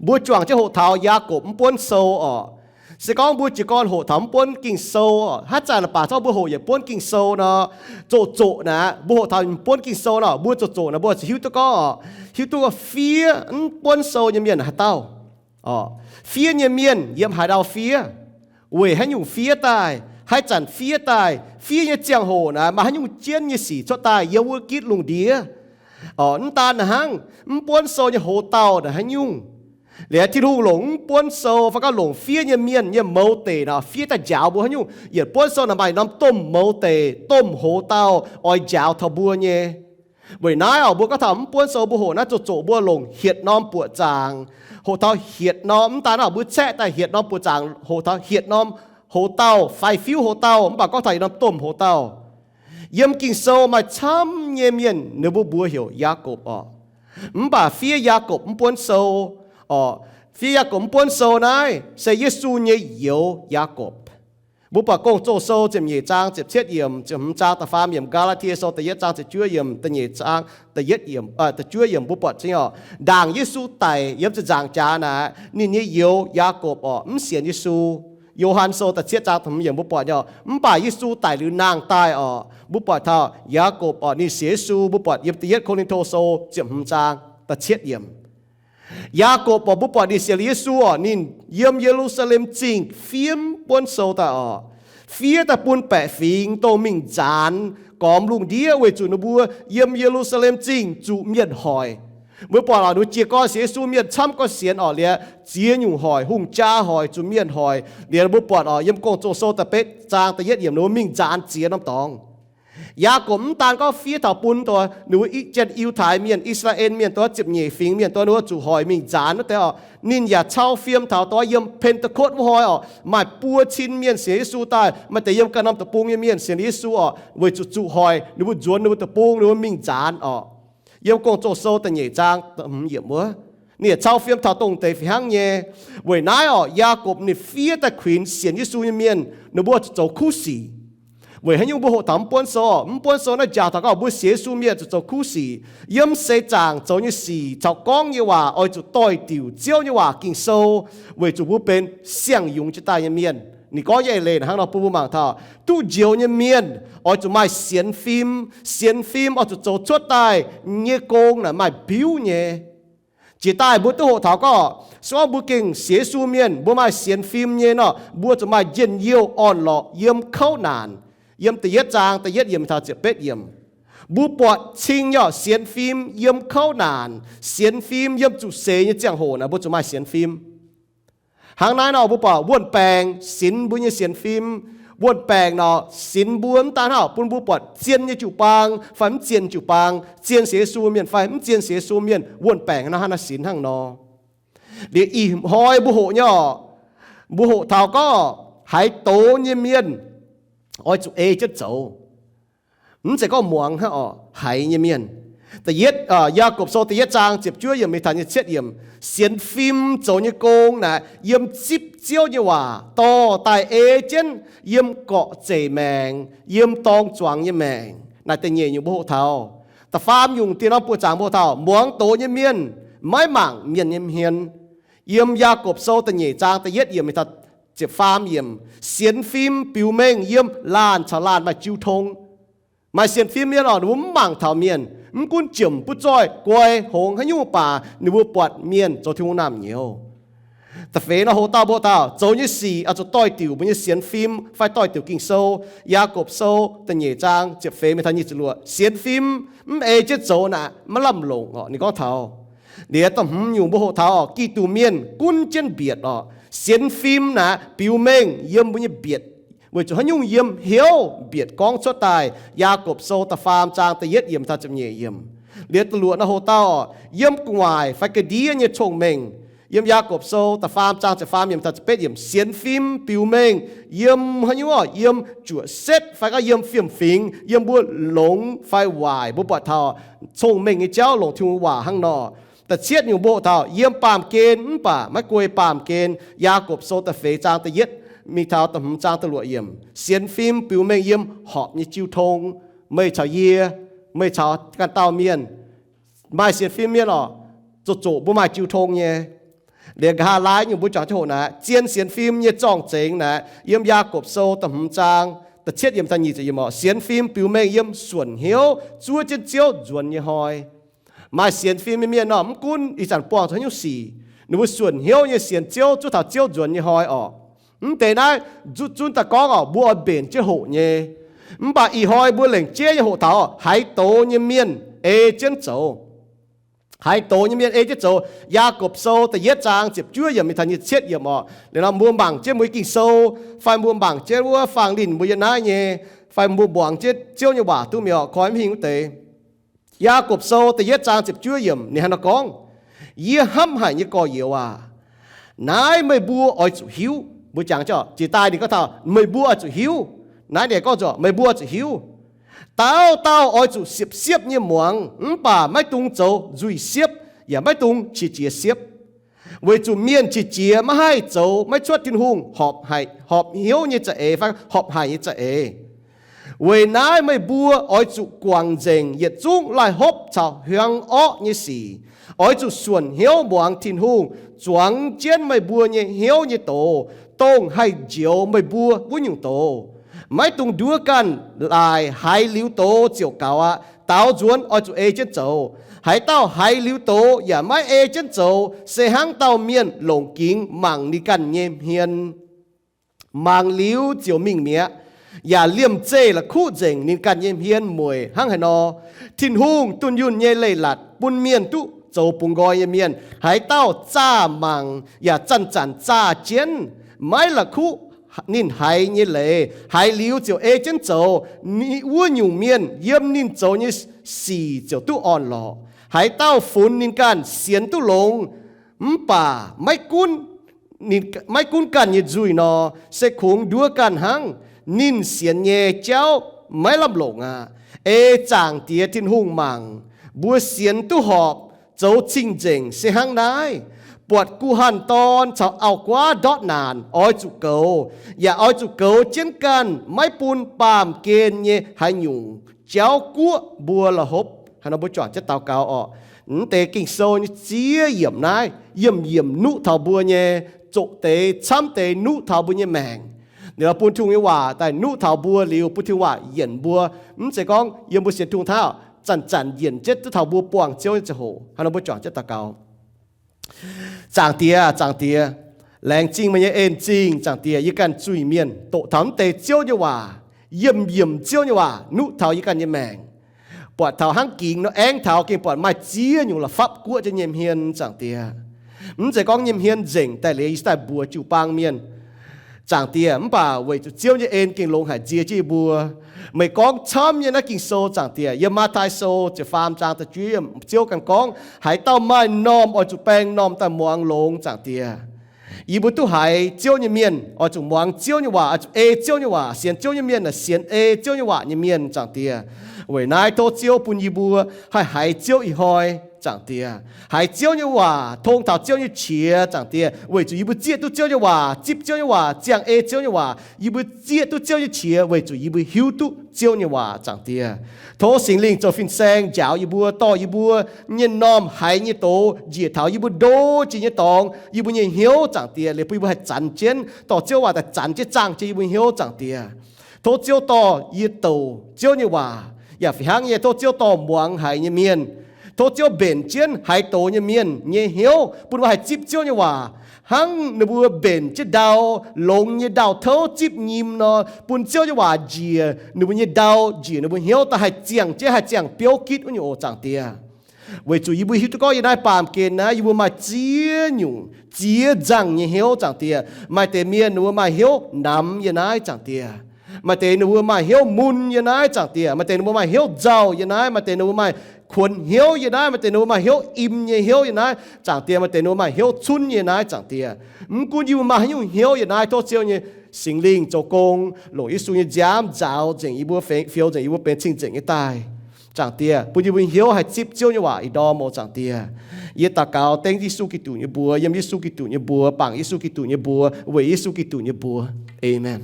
Mbuo juangc jienv hoqc taux Yaakopv mv buonv sou orqc. Se gorngv mbuo jiez gorn hoqc taux mv buonv Ging-Sou orqc, haaix zanc baac zorqv mbuo hoqc yietc buonv Ging-Sou nor, zoqc zoqc naaic mbuo hoqc taux mv buonv Ging-Sou nor, mbuo zoqc zoqc naaic mbuo ziouc hiuv duqv gorngv orqc, hiuv duqv fiev mv buonv sou nyei mienh haaix dauh. Fiev nyei mienh yiem haaix ndau fiev, weic haaix nyungc fiev daaih, haaix zanc fiev daaih, fiev nyei ziangh hoc naaic maaih haaix nyungc jienv nyei sic cuotv daaih yiem wuov gitv lungh ndiev. Mv daan naaic hnangv, mv buonv sou nyei hoz dauh naaic haaix nyungc. Liuz Tin-Hungh longc mv buonv sou fai gorngv longc fiev nyei mienh nyei mouz deic nor fiev daaih njaaux mbuo haaix nyungc. Yietc buonv sou naaic maaih norm domh mouz deic, domh hoz dauh oix njaaux taux mbuo nyei. Weic naaiv orqc, mbuo gorngv taux mv buonv sou mbuo hoqc naaiv zoqc zoqc mbuo longc hietc norm buoqc zaangc, hoqc taux hietc norm, mv daan orqc, mbuo caeqv daaih hietc norm buoqc zaangc, hoqc taux hietc norm hoz dauh, faix-fiuv hoz dauh, mv baac gorngv taux yietc norm domh hoz dauh. Yiem Ging-Sou maaih camv nyei mienh ninh mbuo mbuox heuc Yaakopv orqc. Mv baac fiev Yaakopv mv buonv sou orqc, fiev Yaakopv mv buonv sou naaiv se Yesu nyei youz Yaakopv. Mbuo buatc Gong-Zoh Sou ziepc nyeic zaang ziepc cietv yiemc, ziepc hmz zaang da'faam yiemc, Gaa^laa^tie Sou da'yietv zaang ziepc juov yiemc, da'nyeic zaang da'yietv yiemc, da'juov yiemc mbuo buatc zingh orqc, ndaangc Yesu daic yiem ziepc nzaangc jaax naaic, ninh nyei youz Yaakopv orqc mv sienx Yesu. Yo^han Sou da'cietv zaang da'hmz yiemc mbuo buatc nyei orqc, mv baac Yesu daic liuz nangh daaih orqc, mbuo buatc taux Yaakopv orqc ninh sienx Yesu. Mbuo buatc yiem da'yietv Ko^lin^to Sou ziepc hmz zaang da'cietv yiemc. Yaakopv orqc, mbuo buatc ninh sienx liuz Yesu orqc, ninh yiem Ye^lu^saa^lem Zingh fiev mv buonv sou daaih orqc, fiev daaih bun baeqc fingx dongh mingh nzaanx gormx lungh ndiev weic zuqc ninh mbuo yiem Ye^lu^saa^lem Zingh zuqc mienh hoic. Mbuo buatc orqc, ninh mbuo jiez gorn sienx Yesu mienh camv gorngv sienx orqc, liuz ziex nyungc hoic, hungh jaa hoic, zuqc mienh hoic. Liuz mbuo buatc orqc, yiem Gong-Zoh Sou da'betv zaang da'yietv yiemc, ninh mbuo mingh nzaanx ziex norm dorngx. Yaakopv mv daan gorngv fiev taux bun dongh ninh mbuo i-, janx Yiutai Mienh, I^saa^laa^en Mienh, dongh ziepc nyeic fingx mienh, dongh ninh mbuo zuqc hoic mingh nzaanx wuov deix orqc, ninh yaac cau fiem taux dongh yiem Pen^te^kotv wuov hnoi orqc, maaih buo cin mienh sienx Yesu daaih, maaih deix yiem ganh norm deic-bung nyei mienh sienx Yesu orqc, weic zuqc zuqc hoic ninh mbuo nzuonx ninh mbuo deic-bung, ninh mbuo mingh nzaanx orqc. Yiem Gong-Zoh Sou da'nyeic zaang da'hmz yiemc wuov, ninh yaac cau fiem taux dongh deix fih hnangv nyei. Weic naaiv orqc, Yaakopv ninh fiev daaih kuinx sienx Yesu nyei mienh, ninh mbuo zuqc zoux kuv sic. Weic haaix nyungc mbuo hoqc taux mv buonv sou orqc? Mv buonv sou naaiv njaaux taux gorngv mbuo sienx Yesu mienh zuqc zoux kuv sic, yiem seix zaangc zoux nyei sic caux gorngv nyei waac oix zuqc doix-diuc Ziouv nyei waac Ging-Sou, weic zuqc mbuo benx siang-yungz jiez daaih nyei mienh. Ninh gorngv nyei eix leiz hnangv nor bun mbuo mangc taux, duqv njoux nyei mienh oix zuqc maaih sienx fim. Sienx fim oix zuqc zoux cuotv daaih nyei gong naaic maaih biuv nyei. Jiex daaih mbuo duqv hoqc taux gorngv, se gorngv mbuo gengh sienx Yesu mienh, mbuo maaih sienx fim nyei nor, mbuo zuqc maaih njien-youh orn-lorqc yiem kouv naanc. Yiem da'yietv zaang da'yietv yiemc taux ziepc betv yiemc, mbuo buatc cing nyei orqc, sienx fim yiem kouv naanc, sienx fim yiem zuqc seix nyei ziangh hoc naaic mbuo zuqc maaih sienx fim. Hnangv naaiv nor mbuo buatc wuon-baengc sinx mbuo nyei sienx fim. Wuon-baengc nor sinx mbuo mv daan hnangv bun mbuo buatc zien nyei jiu-baang fai mv zien jiu-baang, zien sienx Yesu mienh fai mv zien sienx Yesu mienh, wuon-baengc nor hnangv naaiv sinx hnangv nor. Liuz ih hnoi mbuo hoqc nyei orqc, mbuo hoqc taux gorngv haaix doz nyei mienh oix zuqc ei jienv zoux. Mv zeiz gorngv muangx hnangv orqc, haiz nyei mienh. Da'yietv, Yaagorpc Sou da'yietv zaang ziepc juov yiemc mingh taux nyic cietv yiemc, sienx fim zoux nyei gong naaic yiem zipv Ziouv nyei waac dorh daaih ei jienv yiem gorqv-zeic maengc, yiem dorng zuangx nyei maengc. Naaic da'nyeic nyungc mbuo hoqc taux. Da'faam nyungc dieh norm buoqc zaangc mbuo hoqc taux muangx doz nyei mienh maiv mangc mienh nyei hmien. Yiem Yaagorpc Sou da'nyeic zaang da'yietv yiemc mingh taux ziepc faam yiemc, sienx fim biux mengh yiem laanh caux laanh maaih jiu tong. Maaih sienx fim mienh orqc, ninh mbuo mv mangc taux mienh, mv gunv jomc butv zoih guai hngongx haaix nyungc baac ninh mbuo buatc mienh zoux Tin-Hungh naamh nyouz. Da'feix nor hoqc dauh mbuo dauh zoux nyei sic oix zuqc doix-diuc mbuo nyei sienx fim fai doix-diuc Ging-Sou. Yaagorpc Sou da'nyeic zaang ziepc feix mingh taux nyic ziepc luoqc, sienx fim mv ei jienv zoux naaic maiv lamh longc orqc. Ninh gorngv taux liuz da'hmz nyungc mbuo hoqc taux orqc, Giduc mienh gunv jienv mbietc orqc. Sienx fim naaic biux mengh yiem mbuo nyei mbietc, weic zuqc haaix nyungc yiem hnyouv mbietc gorngv cuotv daaih. Yaagorpc Sou da'faam zaang da'yietv yiemc taux ziepc nyeic yiemc. Liuz da'luoqc nor hoqc dauh orqc, yiem gu'nguaaic fai ga'ndiev nyei cong-mengh. Yiem Yaagorpc Sou da'faam zaang ziepc faam yiemc taux ziepc betv yiemc, sienx fim biux mengh yiem haaix nyungc orqc, yiem juoqc setv fai gorngv yiem fiem-fingx, yiem mbuo longx fai waaic. Mbuo buatc taux cong-mengh nyei jauv longc Tin-Hungh waac hnangv nor. Da'cietv nyungc mbuo hoqc taux yiem baamh gen mv baac maiv guei baamh gen. Yaagorpc Sou da'feix zaang da'yietv mingh taux da'hmz zaang da'luoqc yiemc, sienx fim biux mengh yiem horpc nyei jiu tong. Meih caux yie, meih caux ganh dauh mienh, maaih sienx fim mienh orqc, zoqc zoqc mbuo maaih jiu tong nyei. Liuz nqa'haav laai nyungc mbuo juangc jienv hoqc naaiv zien sienx fim nyei zorng-zengx naaiv, yiem Yaagorpc Sou da'hmz zaang da'cietv yiemc taux nyic ziepc yiemc orqc. Sienx fim biux mengh yiem suonc hnyouv zuov jienv Ziouv nzuonx nyei hnoi. Maaih sienx fim nyei mienh nor, mv gunv ih zanc buangh zuqc haaix nyungc sic, ninh mbuo suonc hnyouv nyei sienx Ziouv zuov taux Ziouv nzuonx nyei hnoi orqc. Mv deix naaiv zunv daaih gorngv orqc, mbuo oix mbenc jienv hoqc nyei. Mv baac ih hnoi mbuo lengc jeiv nyei hoqc taux haaix douz nyei mienh ei jienv zoux. Haaix douz nyei mienh ei jienv zoux. Yaagorpc Sou da'yietv zaang ziepc juov yiemc mingh taux nyic ziepc yietv yiemc orqc. Liuz nor mbuo mangc jienv mbuo nyei Ging-Sou, fai mbuo mangc jienv wuov faang linh mbuo yiem naaiv nyei, fai mbuo muangx jienv Ziouv nyei waac duqv mi'aqv, koi mv hingh wuov deix. Yaagorpc Sou da'yietv zaang ziepc juov yiemc ninh hnangv naaiv gorngv, Yie hnamv haic nyei gorx-youz aac, naaiv meih mbuo oix zuqc hiuv. Mbuo jangx jiex daaih ninh gorngv taux meih mbuo oix zuqc hiuv. Naaiv ninh gorngv zuqc meih mbuo oix zuqc hiuv, dauh dauh oix zuqc siepv-siepv nyei muangx, mv baac maiv dungx zoux nzuih siepv, yaac maiv dungx qiex jiez siepv. Weic zuqc mienh qiex jiez maiv haih zoux maiv cuotv Tin-Hungh horpc haic, horpc hnyouv nyei za'eix fai horpc haic nyei za'eix. Weic naaiv meih mbuo oix zuqc guangc nzengc yietc zungv laih hopv caux hiuang orqv nyei sic. Oix zuqc suonc hnyouv muangx Tin-Hungh zuangx jienv meih mbuo nyei hnyouv nyei doz, dongh haih njoux meih mbuo wuov nyungc doz. Maiv dungx nduov ganh laaic haiz liuz doz ziouc gaux aqv. Daaux nzuonx oix zuqc ei jienv zoux. Haaix dauh haiz liuz doz yaac maiv ei jienv zoux, se hnangv dauh mienh longc gingx mangc ninh ganh nyei hmien, mangc liuz ziouc mingh mi'aqv, yaac liemh zeih la'kuqv nzengc ninh ganh nyei hmien mueic hnangv haaix nor. Tin-Hungh dunh yunh nyei leiz-latc bun mienh duqv zoux bungx nqoi nyei mienh. Haaix dauh zaah mangc yaac zanc-zanc zaah jienv, maiv la'kuqv ninh haiz nyei leiz, haiz liuz ziouc ei jienv zoux, wuov nyungc mienh yiem ninh zoux nyei sic ziouc duqv orn-lorqc. Haaix dauh funx ninh ganh sienx duqv longx, mv baac maiv gunv ganh nyei nzuih nor, se kungx nduov ganh hnangv. Ninh sienx nyei jauv maiv lamh longc aqv. Ei Zaangc Diex Tin-Hungh mangc, mbuo sienx duqv horpc, zoux cing-nzengc se hnangv naaiv. Buatc guh hanh dorn caux auv-guaav ndortv naanc oix zuqc goux, yaac oix zuqc goux jienv ganh maiv bun baamh gen nyei haaix nyungc jauv guoqv mbuo la'hopv. Haaix nor mbuo juangc jienv daux gaux orqc. Mv deix Ging-Sou nyei ziex yiemc naaiv, yiemc-yiemc nuqv taux mbuo nyei zoqc deix camv deix, nuqv taux mbuo nyei maengc. Ninh bun Tin-Hungh nyei waac daaih nuqv taux mbuo liuz, bun Tin-Hungh waac yienc mbuo. Mv zeiz gorngv yiem mbuo sienx Tin-Hungh taux zanc-zanc yienc jienv duqv taux mbuo buangh Ziouv nyei ziangh hoc. Haaix nor mbuo juangc jienv daux gaux. Zaangc Diex, Zaangc Diex, laengz zingh meih nyei en-zingh. Zaangc Diex, yie ganh zuiz-mienh doqc taux mv deix Ziouv nyei waac, yiemc-yiemc Ziouv nyei waac nuqv taux yie ganh nyei maengc. Buatc taux hnangv gingx nor aengx taux gengh buatc maaih ziex nyungc la'fapv guoqv jienv nyei hmien, Zaangc Diex. Mv zeiz gorngv nyei hmien nzengc daaih liuz yie daaih mbuox jiu-baang mienh, Zaangc Diex, mv baac weic zuqc Ziouv nyei en gengh longx haic nzie jienv yie mbuo. Meih gorngv camv nyei naaiv Ging-Sou, Zaangc Diex, yiem Matv^taai Sou ziepc faam zaang da'juov yiemc, Ziouv ganh gorngv, haaix dauh maaih m'normh oix zuqc baeng m'normh daaih muangx longx, Zaangc Diex. Yie mbuo duqv haiz Ziouv nyei mienh oix zuqc muangx Ziouv nyei waac, oix zuqc ei Ziouv nyei waac, sienx Ziouv nyei mienh aeqv, sienx ei Ziouv nyei waac nyei mienh, Zaangc Diex. Weic naaiv tov Ziouv bun yie mbuo haih haiz Ziouv ih hnoi, Zaangc Diex, haiz Ziouv nyei waac, tong taux Ziouv nyei qiex, Zaangc Diex, weic zuqc yie mbuo zieqv duqv Ziouv nyei waac, zipv Ziouv nyei waac, ziangh ei Ziouv nyei waac. Yie mbuo zieqv duqv Ziouv nyei qiex weic zuqc yie mbuo hiuv duqv Ziouv nyei waac, Zaangc Diex. Tov Singx Lingh zoux fin-saeng njaaux yie mbuo, dorh yie mbuo nyei m'normh haiz nyei doz njiec taux yie mbuo ndo jiex nyei dorngx, yie mbuo nyei hnyouv, Zaangc Diex, liuz bun yie mbuo haih zanx jienv, dorh Ziouv waac daaih zanx jienv zaangh jienv yie mbuo hnyouv, Zaangc Diex. Tov Ziouv dorh yie douc Ziouv nyei waac, yaac fih hnangv nyei tov Ziouv dorh muangx haiz nyei mienh. Tov Ziouv mbenc jienv haaix douz nyei mienh nyei hnyouv bun mbuo haih zipv Ziouv nyei waac, hnangv ninh mbuo mbenc jienv ndau, longx nyei ndau-touv zipv nyim nor, bun Ziouv nyei waac njiec ninh mbuo nyei ndau, njiec ninh mbuo hnyouv daaih haih ziangh jienv, haih ziangh biouv gitv wuov nyungc oc, Zaangc Diex. Weic zuqc yie mbuo hiuv duqv gorngv yiem naaiv baamh gen naaiv yie mbuo maaih ziex nyungc ziex nzangh nyei hnyouv, Zaangc Diex. Maaih deix mienh ninh mbuo maaih hnyouv namx yiem naaiv, Zaangc Diex. Maaih deix ninh mbuo maaih hnyouv mun yiem naaiv, Zaangc Diex. Maaih deix ninh mbuo maaih hnyouv nzauh yiem naaiv. Maaih deix ninh mbuo maaih kuonx hnyouv yiem naaiv. Maaih deix ninh mbuo maaih hnyouv im nyei hnyouv yiem naaiv, Zaangc Diex. Maaih deix ninh mbuo maaih hnyouv cunv yiem naaiv, Zaangc Diex. Mv gunv yie mbuo maaih haaix nyungc hnyouv yiem naaiv, tov Ziouv nyei Singx Lingh zoux gong, longc Yesu nyei nziaamv nzaaux nzengc yie mbuo, fiou nzengc yie mbuo benx cing-nzengc nyei daaih, Zaangc Diex, bun yie mbuo hnyouv haih zipv Ziouv nyei waac ih ndorm oc, Zaangc Diex. Yie daux gaux dengv Yesu Giduc nyei mbuox, yiem Yesu Giduc nyei mbuox, bangc Yesu Giduc nyei mbuox, weic Yesu Giduc nyei mbuox. Aamen.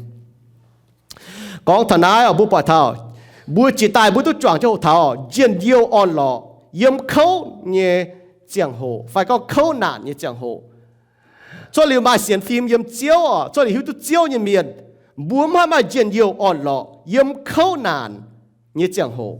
Gorngv taux naaiv oc, mbuo buatc taux mbuo jiex daaih mbuo duqv juangc jienv hoqc taux njien-youh orn-lorqc yiem kouv nyei ziangh hoc fai gorngv kouv naanc nyei ziangh hoc. Cuotv liuz maaih sienx fim yiem Ziouv oc, cuotv liuz hiuv duqv Ziouv nyei mienh, mbuo mv haih maaih njien-youh orn-lorqc yiem kouv naanc nyei ziangh hoc.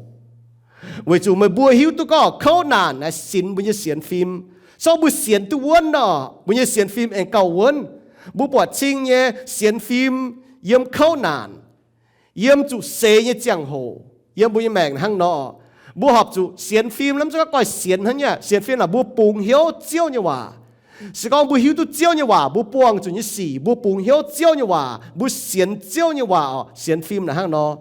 Weic zuqc meih mbuo hiuv duqv gorngv kouv naanc naaic sinx mbuo nyei sienx fim. Sorng mbuo sienx duqv wuonv nor, mbuo nyei sienx fim aengx gauh wuonv. Mbuo buatc cing nyei sienx fim yiem kouv naanc, yiem zuqc seix nyei ziangh hoc, yiem mbuo nyei maengc hnangv nor, mbuo horpc zuqc sienx fim. Lamh zaqc gorngv sienx hnangv nyei sienx fim naaic mbuo bungx hnyouv Ziouv nyei waac. Se gorngv mbuo hiuv duqv Ziouv nyei waac, mbuo buangh zuqc nyei sic, mbuo bungx hnyouv Ziouv nyei waac, mbuo sienx Ziouv nyei waac oc, sienx fim naaic hnangv nor.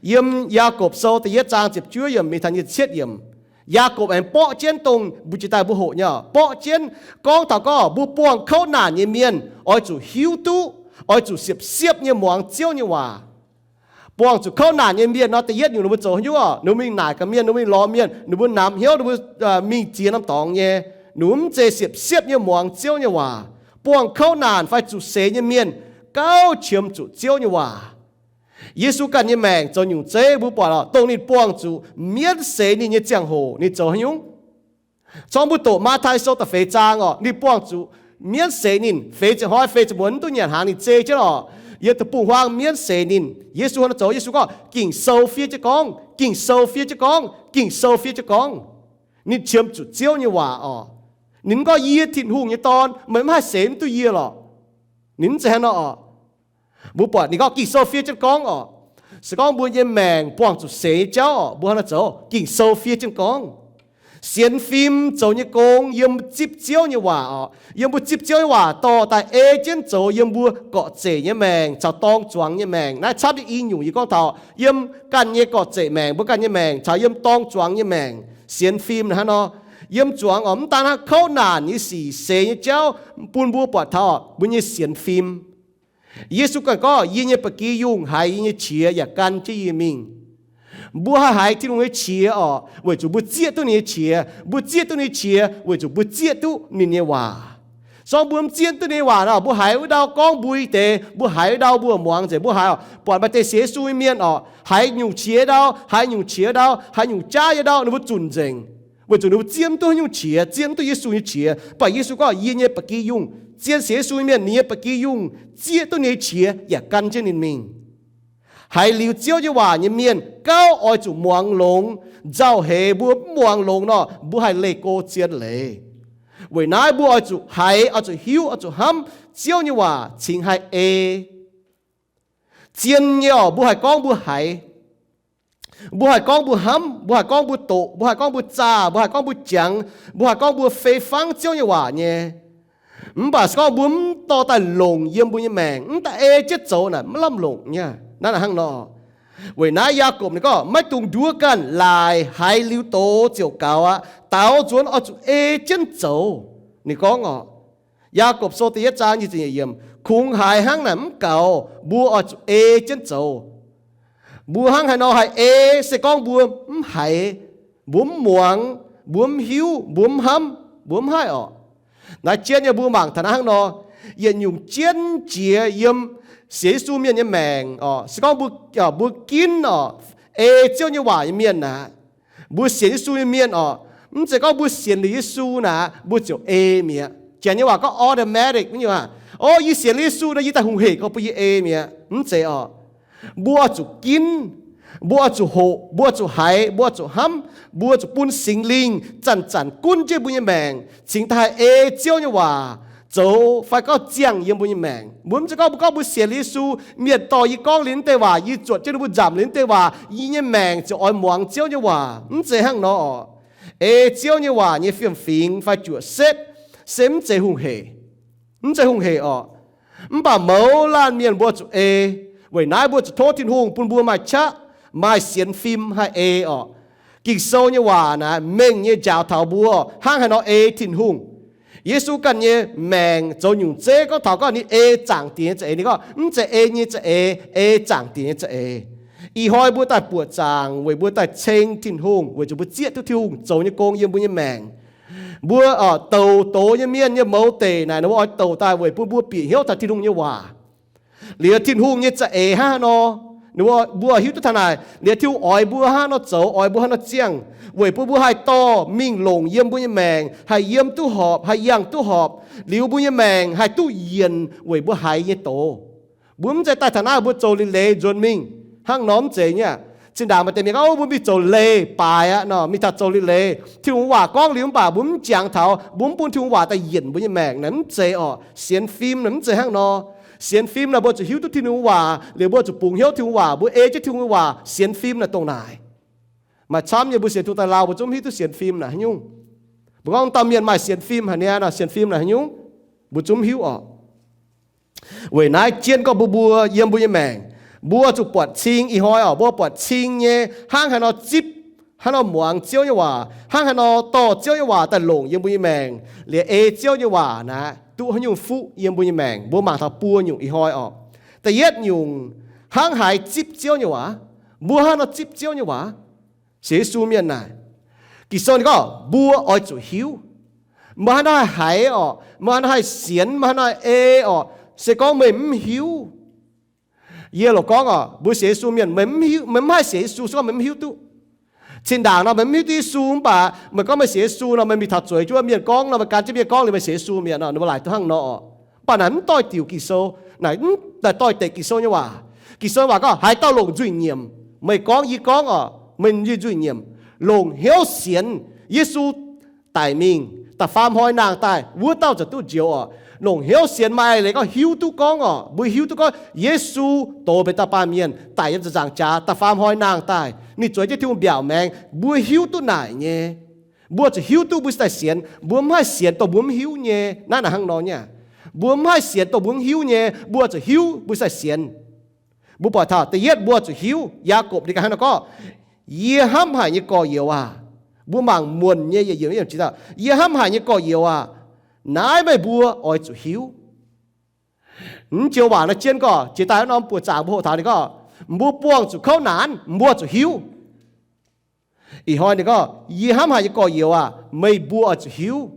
Yiem Yaagorpc Sou da'yietv zaang ziepc juov yiemc mingh taux nyic ziepc cietv yiemc, Yaagorpc aengx borqv jienv dongh mbu'ziex daaih mbuo hoqc nyei, borqv jienv gorngv taux gorngv mbuo buangh kouv naanc nyei mienh oix zuqc hiuv duqv, oix zuqc siepv-siepv nyei muangx Ziouv nyei waac. Buangh zuqc kouv naanc nyei mienh nor, da'yietv nyungc ninh mbuo zoux haaix nyungc oc? Ninh mbuo mingh naaic gaax mienh, ninh mbuo mingh lorz mienh, ninh mbuo namx hnyouv, ninh mbuo mingh ziex norm dorngx nyei. Ninh mbuo mv zeiz siepv-siepv nyei muangx Ziouv nyei waac. Buangh kouv naanc fai zuqc seix nyei mienh gauh qiemx zuqc Ziouv nyei waac. Yesu ganh nyei maengc zoux nyungc zeiv mbuo buatc oc, dongh ninh buangh zuqc mienv seix ninh nyei ziangh hoc ninh zoux haaix nyungc. Corng mbuo doqc Matv^tai Sou da'feix zaang oc, ninh buangh zuqc mienv seix ninh. Feix ziepc hnoi feix ziepc muonz mv duqv nyanc hnaangx ninh zei jienv oc. Yiem deic-bung-huaang mienv seix ninh. Yesu hnangv naaiv zoux, Yesu gorngv, Ging-Sou fiev jienv gorngv, Ging-Sou fiev jienv gorngv, Ging-Sou fiev jienv gorngv. Ninh qiemx zuqc Ziouv nyei waac oc. Ninh mv gorngv, Yie Tin-Hungh nyei Dorn, meih mv haih seix mv duqv yie lorqc. Ninh mv zeiz hnangv nor oc. Mbuo buatc ninh gorngv, Ging-Sou fiev jienv gorngv oc. Se gorngv mbuo nyei maengc buangh zuqc seix nyei jauv oc, mbuo hnangv naaiv zoux, Ging-Sou fiev jienv gorngv. Sienx fim zoux nyei gong yiem zipv Ziouv nyei waac oc. Yiem mbuo zipv Ziouv nyei waac dorh daaih ei jienv zoux yiem mbuo gorqv-zeic nyei maengc caux dorng zuangx nyei maengc. Naaiv camv nyei i nyungc yie gorngv taux yiem ganh nyei gorqv-zeic maengc, mbuo ganh nyei maengc caux yiem dorng zuangx nyei maengc. Sienx fim hnangv nor, yiem zuangx oc, mv daan hnangv kouv naanc nyei sic, seix nyei jauv, bun mbuo buatc taux mbuo nyei sienx fim. Yesu ganh gorngv, Yie nyei ba'gi yungh haiz yie nyei qiex yaac gan jienv yie mingh. Mbuo haih haiz Tin-Hungh nyei qiex oc, weic zuqc mbuo zieqv duqv ninh nyei qiex. Mbuo zieqv duqv ninh nyei qiex weic zuqc mbuo zieqv duqv ninh nyei waac. Sorng mbuo mv zieqv duqv ninh nyei waac nor, mbuo haiz wuov ndau gorngv mbuo nyei deix, mbuo haiz wuov ndau mbuo muangx nzengc, mbuo haiz oc, buatc maaih deix sienx Yesu nyei mienh oc, haiz nyungc qiex ndau, haiz nyungc qiex ndau, haiz nyungc jaav nyei ndau, ninh mbuo zunc nzengc, weic zuqc ninh mbuo zieqv mv duqv nyungc qiex, zieqv mv duqv Yesu nyei qiex. Mv baac Yesu gorngv, Yie nyei ba'gi yungh, zien sienx Yesu nyei mienh, ninh nyei ba'gi yungh zieqv duqv ninh nyei qiex yaac gan jienv ninh mingh. Haiz liuz Ziouv nyei waac nyei mienh gauh oix zuqc muangx longx. Nzauh heix mbuo mv muangx longx nor, mbuo haih leih go zien leiz. Weic naaiv mbuo oix zuqc haiz, oix zuqc hiuv, oix zuqc hnamv Ziouv nyei waac cingx haih ei. Zien nyei oc, mbuo haih gorngv mbuo haiz, mbuo haih gorngv mbuo hnamv, mbuo haih gorngv mbuo doqc, mbuo haih gorngv mbuo zaah, mbuo haih gorngv mbuo jangx, mbuo haih gorngv mbuo fei fangv Ziouv nyei waac nyei. Mv baac se gorngv mbuo mv dorh daaih longc yiem mbuo nyei maengc, mv daaih ei jienv zoux naaic, mv lamh longc nyei. Naaiv hnangv nor. Weic naaiv Yaagorpc ninh gorngv, Maiv dungx nduov ganh, laaic haiz liuz doz ziouc gaux aqv. Daaux nzuonx oix zuqc ei jienv zoux. Ninh gorngv oc, Yaagorpc Sou da'yietv zaang nyic ziepc nyeic yiemc, kungx haiz hnangv naaic mv gaux. Mbuo oix zuqc ei jienv zoux. Mbuo hnangv haaix nor haih ei? Se gorngv mbuo mv haiz, mbuo mv muangx, mbuo mv hiuv, mbuo mv hnamv, mbuo mv haih oc. Naaiv jienv nyei mbuo mangc taux naaiv hnangv nor, yietc nyungc jienv jiex yiem sienx Yesu mienh nyei maengc oc. Se gorngv mbuo, mbuo ginv oc, ei Ziouv nyei waac nyei mienh aqv. Mbuo sienx Yesu nyei mienh oc, mv zeiz gorngv mbuo sienx liuz Yesu naaic mbuo ziouc ei mi'aqv. Janx nyei waac gorngv automatic, mv nyungc aqv. O, yie sienx liuz Yesu nor, yie daaih hungh hec gorngv bun yie ei mi'aqv. Mv zeiz oc. Mbuo oix zuqc ginv, mbuo oix zuqc hoqc, mbuo oix zuqc haiz, mbuo oix zuqc hnamv, mbuo zuqc bun Singx Lingh zanc-zanc gunv jienv mbuo nyei maengc cingx daaih haih ei Ziouv nyei waac zoux fai gorngv ziangh yiem mbuo nyei maengc. Mbuo mv zeiz gorngv mbuo gorngv mbuo sienx liuz Yesu, mienh dorh yie gorngv liuz naaiv deix waac, yie zuotc jienv ninh mbuo nzamc liuz naaiv deix waac, yie nyei maengc ziouc oix muangx Ziouv nyei waac. Mv zeiz hnangv nor oc. Ei Ziouv nyei waac nyei fiem-fingx fai juoqc setv se mv zeiz hungh hec, mv zeiz hungh hec oc. Mv baac mouz laanh mienh mbuo zuqc ei. Weic naaiv mbuo zuqc tov Tin-Hungh bun mbuo maaih qaqv, maaih sienx fim haih ei oc. Ging-Sou nyei waac naaiv mengh nyei njaaux taux mbuo hnangv haaix nor ei Tin-Hungh. Yesu ganh nyei maengc zoux nyungc zeiv gorngv taux gorngv ninh ei zaangc diex nyei za'eix. Ninh gorngv mv zeiz ei nyei za'eix, ei zaangc diex nyei za'eix. Ih hnoi mbuo daaih buoqc zaangc weic mbuo daaih ceng Tin-Hungh, weic zuqc mbuo zieqv duqv Tin-Hungh zoux nyei gong yiem mbuo nyei maengc. Mbuo, o, douc doz nyei mienh nyei mouz deic naaic, ninh mbuo oix douc daaih weic bun mbuo bieqc hnyouv taux Tin-Hungh nyei waac. Liuz Tin-Hungh nyei za'eix hnangv haaix nor, Mbuo hiuv duqv taux naaic, liuz Tin-Hungh oix mbuo hnangv nor zoux, oix mbuo hnangv nor ziangh, weic bun mbuo haih dorh mingh longc yiem mbuo nyei maengc, haih yiem duqv horpc, haih yangh duqv horpc, liuz mbuo nyei maengc haih duqv yienc weic mbuo haiz nyei doz. Mbuo mv zeiz daaih taux naaiv mbuo zoux liuz leiz nzuonx mingh hnangv nor, mv zeiz nyei aqv. Zinh ndaangc maaih deix mienh gorngv, mbuo mingh zoux liuz leiz baaix aqv nor, mingh taux zoux liuz leiz, Tin-Hungh waac gorngv liuz mv baac mbuo mv jangx taux, mbuo mv bun Tin-Hungh waac daaih yienc mbuo nyei maengc naaic, mv zeiz orqc. Sienx fim naaic mv zeiz hnangv nor. Sienx fim naaic mbuo zuqc hiuv duqv Tin-Hungh waac, liuz mbuo zuqc bungx hnyouv Tin-Hungh waac, mbuo ei jienv Tin-Hungh waac sienx fim naaic dongh naaic. Maaih camv nyei mbuo sienx Tin-Hungh daaih lauh, mbuo zungv mv hiuv duqv sienx fim naaic haaix nyungc. Mbuo gorngv dauh mienh maaih sienx fim haic niaa nor, sienx fim naaic haaix nyungc, mbuo zungv mv hiuv orqc. Weic naaiv jienv gorngv mbuo, mbuo yiem mbuo nyei maengc, mbuo zuqc buatc cing. Ih hnoi orqc, mbuo buatc cing nyei hnangv haaix nor zipv, hnangv haaix nor muangx Ziouv nyei waac, hnangv haaix nor dorh Ziouv nyei waac daaih longc yiem mbuo nyei maengc, liuz ei Ziouv nyei waac naaic duqv haaix nyungc fuqv yiem mbuo nyei maengc. Mbuo mangc taux buo nyungc ih hnoi orqc. Da'yietv nyungc, hnangv haaix zipv Ziouv nyei waac? Mbuo hnangv haaix nor zipv Ziouv nyei waac? Sienx Yesu mienh naaic, Ging-Sou ninh gorngv mbuo oix zuqc hiuv. Meih hnangv haaix nor haih haiz orqc, meih hnangv haaix nor haih sienx, meih hnangv haaix nor haih ei orqc, se gorngv meih mv hiuv. Yie loc gorngv orqc, mbuo sienx Yesu mienh, meih mv haih sienx Yesu se gorngv meih mv hiuv duqv. Zinh ndaangc nor meih mv hiuv duqv Yesu mv baac meih gorngv meih sienx Yesu nor, meih mingh taux zueiz jienv wuov mienh gorngv nor, meih gan jienv mienh gorngv liuz meih sienx Yesu mi'aqv nor, ninh mbuo laaic duqv hnangv nor orqc. Mv baac naaic mv doix-diuc Ging-Sou, naaic mv doix-diuc Ging-Sou nyei waac. Ging-Sou nyei waac gorngv, haaix dauh longc nzuih nyiemc, meih gorngv, yie gorngv orqc, meih nzuih nyiemc, longc hnyouv sienx Yesu daic mingh, da'faam hnoi nangh daaih, wuov dauh ziouc duqv njoux orqc. Longc hnyouv sienx maaih eix leiz gorngv hiuv duqv gorngv orqc, mbuo hiuv duqv gorngv Yesu doz benx dauh baamh mienh daic yiem ziepc nzaangc jaax, da'faam hnoi nangh daaih, ninh zueiz jienv Tin-Hungh mbiaauc maengx, mbuo hiuv duqv naaic nyei. Mbuo zuqc hiuv duqv mbuo se daaih sienx, mbuo mv haih sienx dongh mbuo mv hiuv nyei. Naaiv naaic hnangv nor nyei. Mbuo mv haih sienx dongh mbuo mv hiuv nyei, mbuo zuqc hiuv mbuo se daaih sienx. Mbuo buatc taux da'yietv mbuo zuqc hiuv. Yaagorpc ninh ganh hnangv nor gorngv, Yie hnamv haic nyei gorx-youz aah! Mbuo mangc muonc nyei yietc yiemc, yie hnamv haic nyei gorx-youz aah! Naaiv meih mbuo oix zuqc hiuv. Mv joux waac naaiv jienv gorngv, jiex daaih wuov norm buoqc zaangc mbuo hoqc taux ninh gorngv, mbuo buangh zuqc kouv naanc, mbuo zuqc hiuv. Ih hnoi ninh gorngv, Yie hnamv haic nyei gorx-youz aah! Meih mbuo oix zuqc hiuv.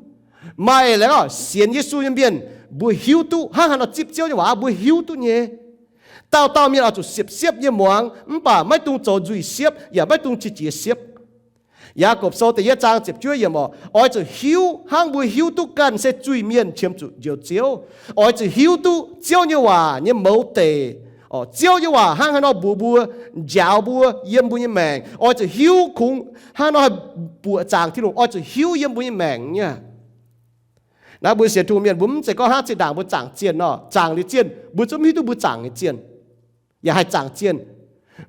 Maaih eix leiz gorngv sienx Yesu nyei mienh, mbuo hiuv duqv hnangv haaix nor zipv Ziouv nyei waac, mbuo hiuv duqv nyei. Dauh dauh mienh oix zuqc siepv-siepv nyei muangx, mv baac maiv dungx zoux nzuih siepv yaac maiv dungx qiex jiez siepv. Yaagorpc Sou da'yietv zaang ziepc juov yiemc orqc, oix zuqc hiuv hnangv mbuo hiuv duqv ganh se zuiz-mienh qiemx zuqc njoux Ziouv. Oix zuqc hiuv duqv Ziouv nyei waac nyei mouz deic. Ziouv nyei waac hnangv haaix nor mbuox mbuo, njaaux mbuo yiem mbuo nyei maengc. Oix zuqc hiuv kungx hnangv nor haih buoqc zaangc Tin-Hungh, oix zuqc hiuv yiem mbuo nyei maengc nyei. Naaiv mbuo sienx Tin-Hungh mienh, mbuo mv zeiz gorngv hnangv zinh ndaangc mbuo zaangc zienh nor, zaangc liuz zienh mbuo zungv mv hiuv duqv mbuo zaangc nyei zienh, yaac haih zaangc zienh.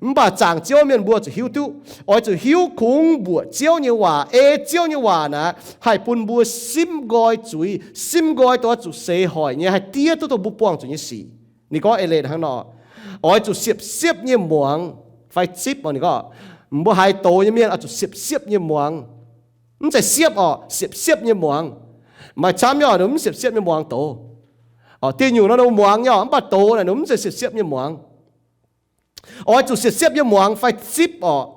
Mv baac zaangc Ziouv mienh mbuo zuqc hiuv duqv, oix zuqc hiuv kungx mbuoqc Ziouv nyei waac, ei Ziouv nyei waac naaic haih bun mbuo simv nqoi zuiz, simv nqoi dongh oix zuqc seix hoic nyei, haih diev duqv dongh mbuo buangh zuqc nyei sic. Ninh gorngv eix leiz hnangv nor, oix zuqc siepv-siepv nyei muangx fai zipv orqc. Ninh gorngv mbuo haiz doz nyei mienh oix zuqc siepv-siepv nyei muangx. Mv zeiz siepv orqc, siepv-siepv nyei muangx. Maaih camv nyei orqc, ninh mv siepv-siepv nyei muangx doz. Dieh nyungc nor ninh muangx nyei orqc, mv baac doz naaic ninh mv zeiz siepv-siepv nyei muangx. Oix zuqc siepv-siepv nyei muangx fai zipv orqc.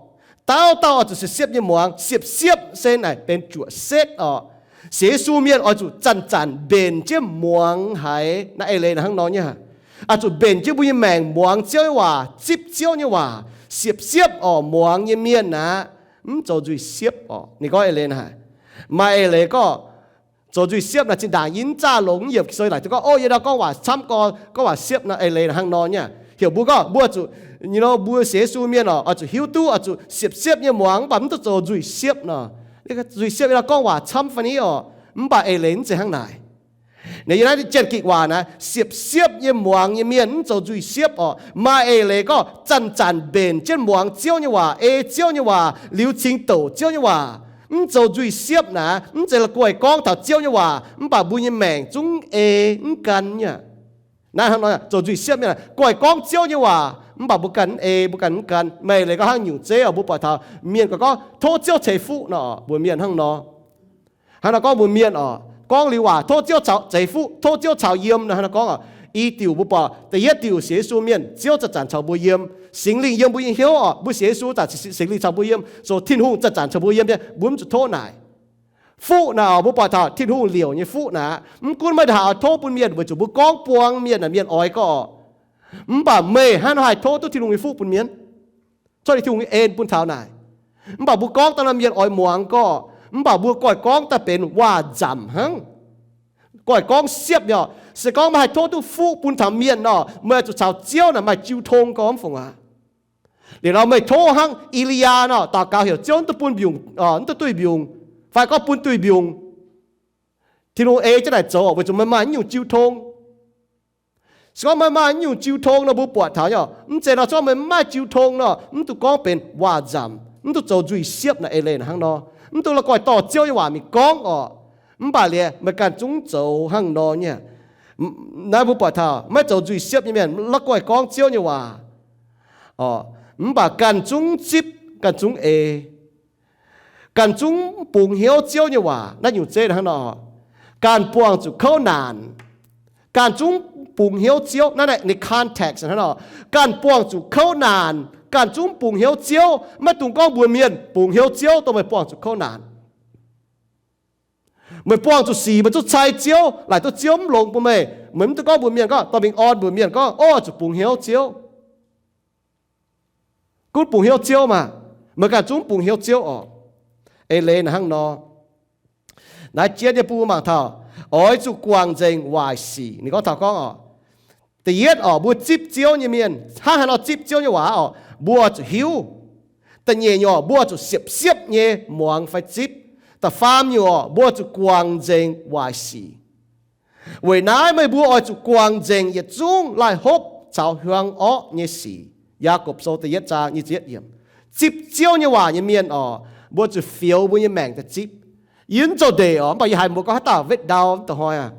Dauh dauh oix zuqc siepv-siepv nyei muangx. Siepv-siepv se naaic benx juoqc setv orqc. Sienx Yesu mienh oix zuqc zanc-zanc mbenc jienv muangx haiz. Naaiv eix leiz hnangv nor nyei. Oix zuqc mbenc jienv mbuo nyei maengc muangx Ziouv nyei waac, zipv Ziouv nyei waac. Siepv-siepv orqc muangx nyei mienh aqv, mv zoux nzuih siepv orqc. Ninh gorngv eix leiz naaic. Maaih eix leiz gorngv zoux nzuih siepv naaic zinh ndaangc yie mv zaah longx, yiem Ging-Sou laaic duqv gorngv, o, yie ndau gorngv waac camv, gorngv waac siepv nor, eix leiz hnangv nor nyei. Heuc mbuo gorngv mbuo zuqc, mbuo sienx Yesu mienh orqc, oix zuqc hiuv duqv, oix zuqc siepv-siepv nyei muangx, mv baac mv duqv zoux nzuih siepv nor. Nzuih siepv yie ndau gorngv waac camv fai ni orqc, mv baac eix leiz mv zeiz hnangv naaic. Naaiv yie naaiv Janx-Gikc waac naaiv, siepv-siepv nyei muangx nyei mienh mv zoux nzuih siepv orqc. Maaih eix leiz gorngv zanc-zanc mbenc jienv muangx Ziouv nyei waac, ei Ziouv nyei waac, liuz cingx douc Ziouv nyei waac, mv zoux nzuih siepv naaic. Mv zeiz la'guaih gorngv taux Ziouv nyei waac mv baac mbuo nyei maengc zungv ei mv gan nyei. Naaiv hnangv nor zoux nzuih siepv nyei, guaih gorngv Ziouv nyei waac mv baac mbuo ganh mv ei, mbuo ganh mv gan. Maaih eix leiz gorngv hnangv nyungc zeiv orqc, mbuo buatc taux mienh gorngv, gorngv tov Ziouv ceix fuqv nor, mbuox mienh hnangv nor. Hnangv nor gorngv mbuox mienh orqc, gorngv liuz waac tov Ziouv caux, ceix fuqv, tov Ziouv caux yiem nor. Hnangv nor gorngv orqc, i diuc mbuo buatc, da'yietv diuc sienx Yesu mienh, Ziouv zanc-zanc caux mbuo yiem. Singx Lingh yiem mbuo nyei hnyouv orqc, mbuo sienx Yesu zanc, Singx Lingh caux mbuo yiem, so Tin-Hungh zanc-zanc caux mbuo yiem nyei, mbuo mv zuqc tov naaic. Fuqv naaic orqc, mbuo buatc taux Tin-Hungh liouc nyei fuqv naaic, mv gunv maaih haaix tov bun mienh, weic zuqc mbuo gorngv buang mienh naaic mienh oix gorngv orqc. Mv baac meih hnangv nor haih tov duqv Tin-Hungh nyei fuqv bun mienh, cuotv liuz Tin-Hungh nyei en bun taux naaic. Mv baac mbuo gorngv daaih nor mienh oix muangx gorqv, mv baac mbuo goiv gorngv daaih benx waac nzamc hnangv. Goiv gorngv siepv nyei oc. Se gorngv meih haih tov duqv fuqv bun taux mienh nor, meih zuqc caux Ziouv naaic maaih jiu tong gormx fungc aqv. Liuz nor meih tov hnangv E^li^yaa nor, daux gaux heuc Ziouv mv duqv bun mbiungc, mv duqv duih mbiungc, fai gorngv bun duih mbiungc, Tin-Hungh ei jienv naaic zoux weic zuqc meih maaih naaiv nyungc jiu tong. Se gorngv meih maaih naaiv nyungc jiu tong nor, mbuo buatc taux nyei oc. Mv zeiz nor, se gorngv meih mv maaih jiu tong nor, mv duqv gorngv benx waac nzamc, mv duqv zoux nzuih siepv naaic eix leiz hnangv nor. Mv duqv la'guaih dorh Ziouv nyei waac mingh gorngv oc. Mv baac liuz meih ganh zungv zoux hnangv nor nyei. Naaiv mbuo buatc taux maiv zoux nzuih siepv nyei mienh la'guaih gorngv Ziouv nyei waac, mv baac ganh zungv zipv, ganh zungv eix, ganh zungv bungx hnyouv Ziouv nyei waac. Naaiv nyungc zeiv hnangv nor, ganh buangh zuqc kouv naanc, ganh zungv bungx hnyouv Ziouv. Naaiv ninh context hnangv nor, ganh buangh zuqc kouv naanc, ganh zungv bungx hnyouv Ziouv. Maiv dungx gorngv mbuox mienh bungx hnyouv Ziouv dongh meih buangh zuqc kouv naanc. Meih buangh zuqc sic, meih zungv cai Ziouv, laaic duqv Ziouv mv longx bun meih. Meih mv duqv gorngv mbuox mienh gorngv, dorh mingh orn mbuox mienh gorngv, Ov, zuqc bungx hnyouv Ziouv. Gunv bungx hnyouv Ziouv maah! Meih ganh zungv bungx hnyouv Ziouv oc. Eix leiz naaic hnangv nor, naaiv jienv nyei bun mbuo mangc taux, oix zuqc guangc nzengc waaic sic. Ninh gorngv taux gorngv oc, da'yietv oc, mbuo zipv Ziouv nyei mienh, hnangv haaix nor zipv Ziouv nyei waac oc, mbuo zuqc hiuv. Da'nyeic nyungc, mbuo zuqc siepv-siepv nyei muangx fai zipv. Da'faam nyungc oc, mbuo zuqc guangc nzengc waaic sic. Weic naaiv meih mbuo oix zuqc guangc nzengc yietc zungv laih hopv caux hiuang orqv nyei sic. Yaagorpc Sou da'yietv zaang nyic ziepc yietv yiemc. Zipv Ziouv nyei waac nyei mienh oc, mbuo zuqc fioux mbuo nyei maengc daaih zipv. Yie mv zoux ndeic oc, mv baac yie haiz mbuo gorngv haaix dauh wetv ndau mv deix hnoi aqv.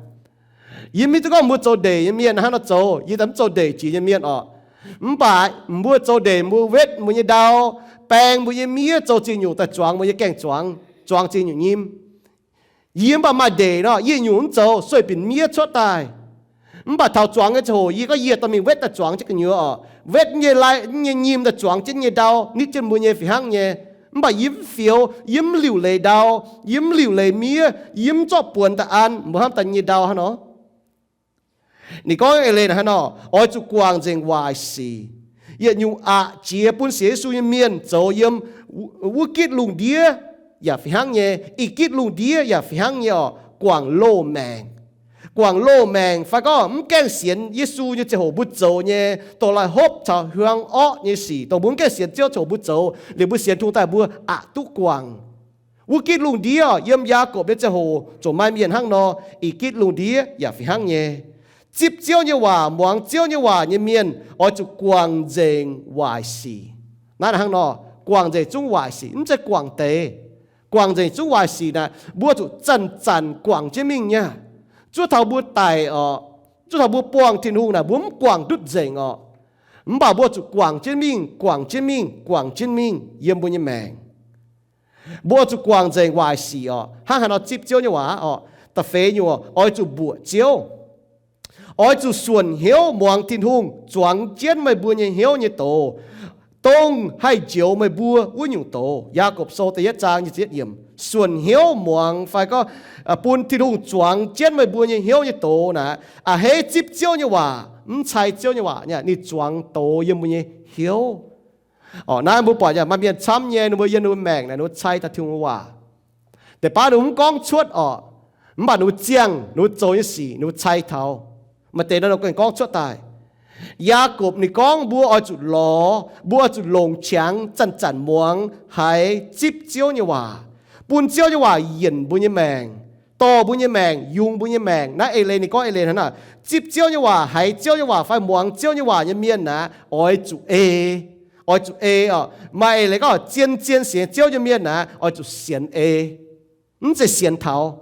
Yie mv hiuv duqv gorngv mbuo zoux ndeic nyei mienh hnangv haaix nor zoux, yie daaih mv zoux ndeic jiex nyei mienh oc. Mv baac mbuo zoux ndeic, mbuo wetv mbuo nyei ndau, baeng mbuo nyei miev, zoux zingh nyungc daaih zuangx mbuo nyei gaeng-zuangx, zuangx zingh nyungc nyim. Yie mv baac maaih ndeic nor, yie nyungc mv zoux, sueih binc miev cuotv daaih. Mv baac taux zuangx nyei ziangh hoc yie gorngv yie dorh mingh wetv daaih zuangx jienv gu'nyuoz oc. Wetv nyei lai, nyei nyim daaih zuangx jienv nyei ndau, nitv jienv mbuo nyei fih hnangv nyei. Mv baac yie mv fioux, yie mv liuc leiz ndau, yie mv liuc leiz miev, yie mv zorqv buonx daaih an, mbuo hnamv daaih nyei ndau hnangv nor. Ninh gorngv eix leiz hnangv nor, oix zuqc guangc nzengc waaic sic. Yietc nyungc aqc jiex bun sienx Yesu nyei mienh zoux yiem wuov gitv lungh ndiev yaac fih hnangv nyei, ih gitv lungh ndiev yaac fih hnangv nyei oc, guangc loz-maengc. Guangc loz-maengc fai gorngv mv gaengh sienx Yesu nyei ziangh hoc mbuo zoux nyei, dongh laih hopv caux hiuang orqv nyei sic, dongh mbuo mv gaengh sienx Ziouv ziangh hoc mbuo zoux, liuz mbuo sienx Tin-Hungh daaih mbuo aqc duqv guangc. Wuov gitv lungh ndiev, yiem Yaagorpc nyei ziangh hoc ziouc maaih mienh hnangv nor, ih gitv lungh ndiev yaac fih hnangv nyei. Zipv Ziouv nyei waac, muangx Ziouv nyei waac nyei mienh oix zuqc guangc nzengc waaic sic. Naaiv hnangv nor, guangc nzengc zungv waaic sic, mv zeiz guangc deix. Guangc nzengc zungv waaic sic naaic, mbuo zuqc zanc-zanc guangc jienv mingh nyei. Zuov taux mbuo daic oc, zuov taux mbuo buangh Tin-Hungh naaic, mbuo mv guangc ndutv nzengc oc. Mv baac mbuo zuqc guangc jienv mingh, guangc jienv mingh, guangc jienv mingh yiem mbuo nyei maengc. Mbuo zuqc guangc nzengc waaic sic oc. Hnangv haaix nor zipv Ziouv nyei waac oc? Da'feix nyungc, oix zuqc mbuoqc Ziouv. Oix zuqc suonc hnyouv muangx Tin-Hungh zuangx jienv meih mbuo nyei hnyouv nyei doz, dongh haih njoux meih mbuo wuov nyungc doz. Yaagorpc Sou da'yietv zaang nyic ziepc yietv yiemc. Suonc hnyouv muangx fai gorngv bun Tin-Hungh zuangx jienv meih mbuo nyei hnyouv nyei doz naaic, a'hneiv zipv Ziouv nyei waac, mv cai Ziouv nyei waac nyei, ninh zuangx doz yiem mbuo nyei hnyouv. Orqc, naaiv mbuo buatc nyei, maaih mienh camv nyei, ninh mbuo yiem ninh mbuo maengc naaic ninh mbuo cai taux Tin-Hungh waac. Deix baav ninh mbuo mv gorngv cuotv orqc, mv baac ninh mbuo ziangh ninh mbuo zoux nyei sic ninh mbuo cai taux. Maaih deix nor ninh gengh gorngv cuotv daaih. Yaagorpc ninh gorngv mbuo oix zuqc lorz, mbuo oix zuqc longc qangx zanc-zanc muangx, haiz zipv Ziouv nyei waac, bun Ziouv nyei waac yienc mbuo nyei maengc, dorh mbuo nyei maengc, yungz mbuo nyei maengc. Naaiv eix leiz ninh gorngv eix leiz hnangv naaic, zipv Ziouv nyei waac, haiz Ziouv nyei waac fai muangx Ziouv nyei waac nyei mienh naaic, oix zuqc ei, oix zuqc ei orqc. Maaih eix leiz gorngv zien-zien sienx Ziouv nyei mienh naaic, oix zuqc sienx ei. Mv zeiz sienx taux,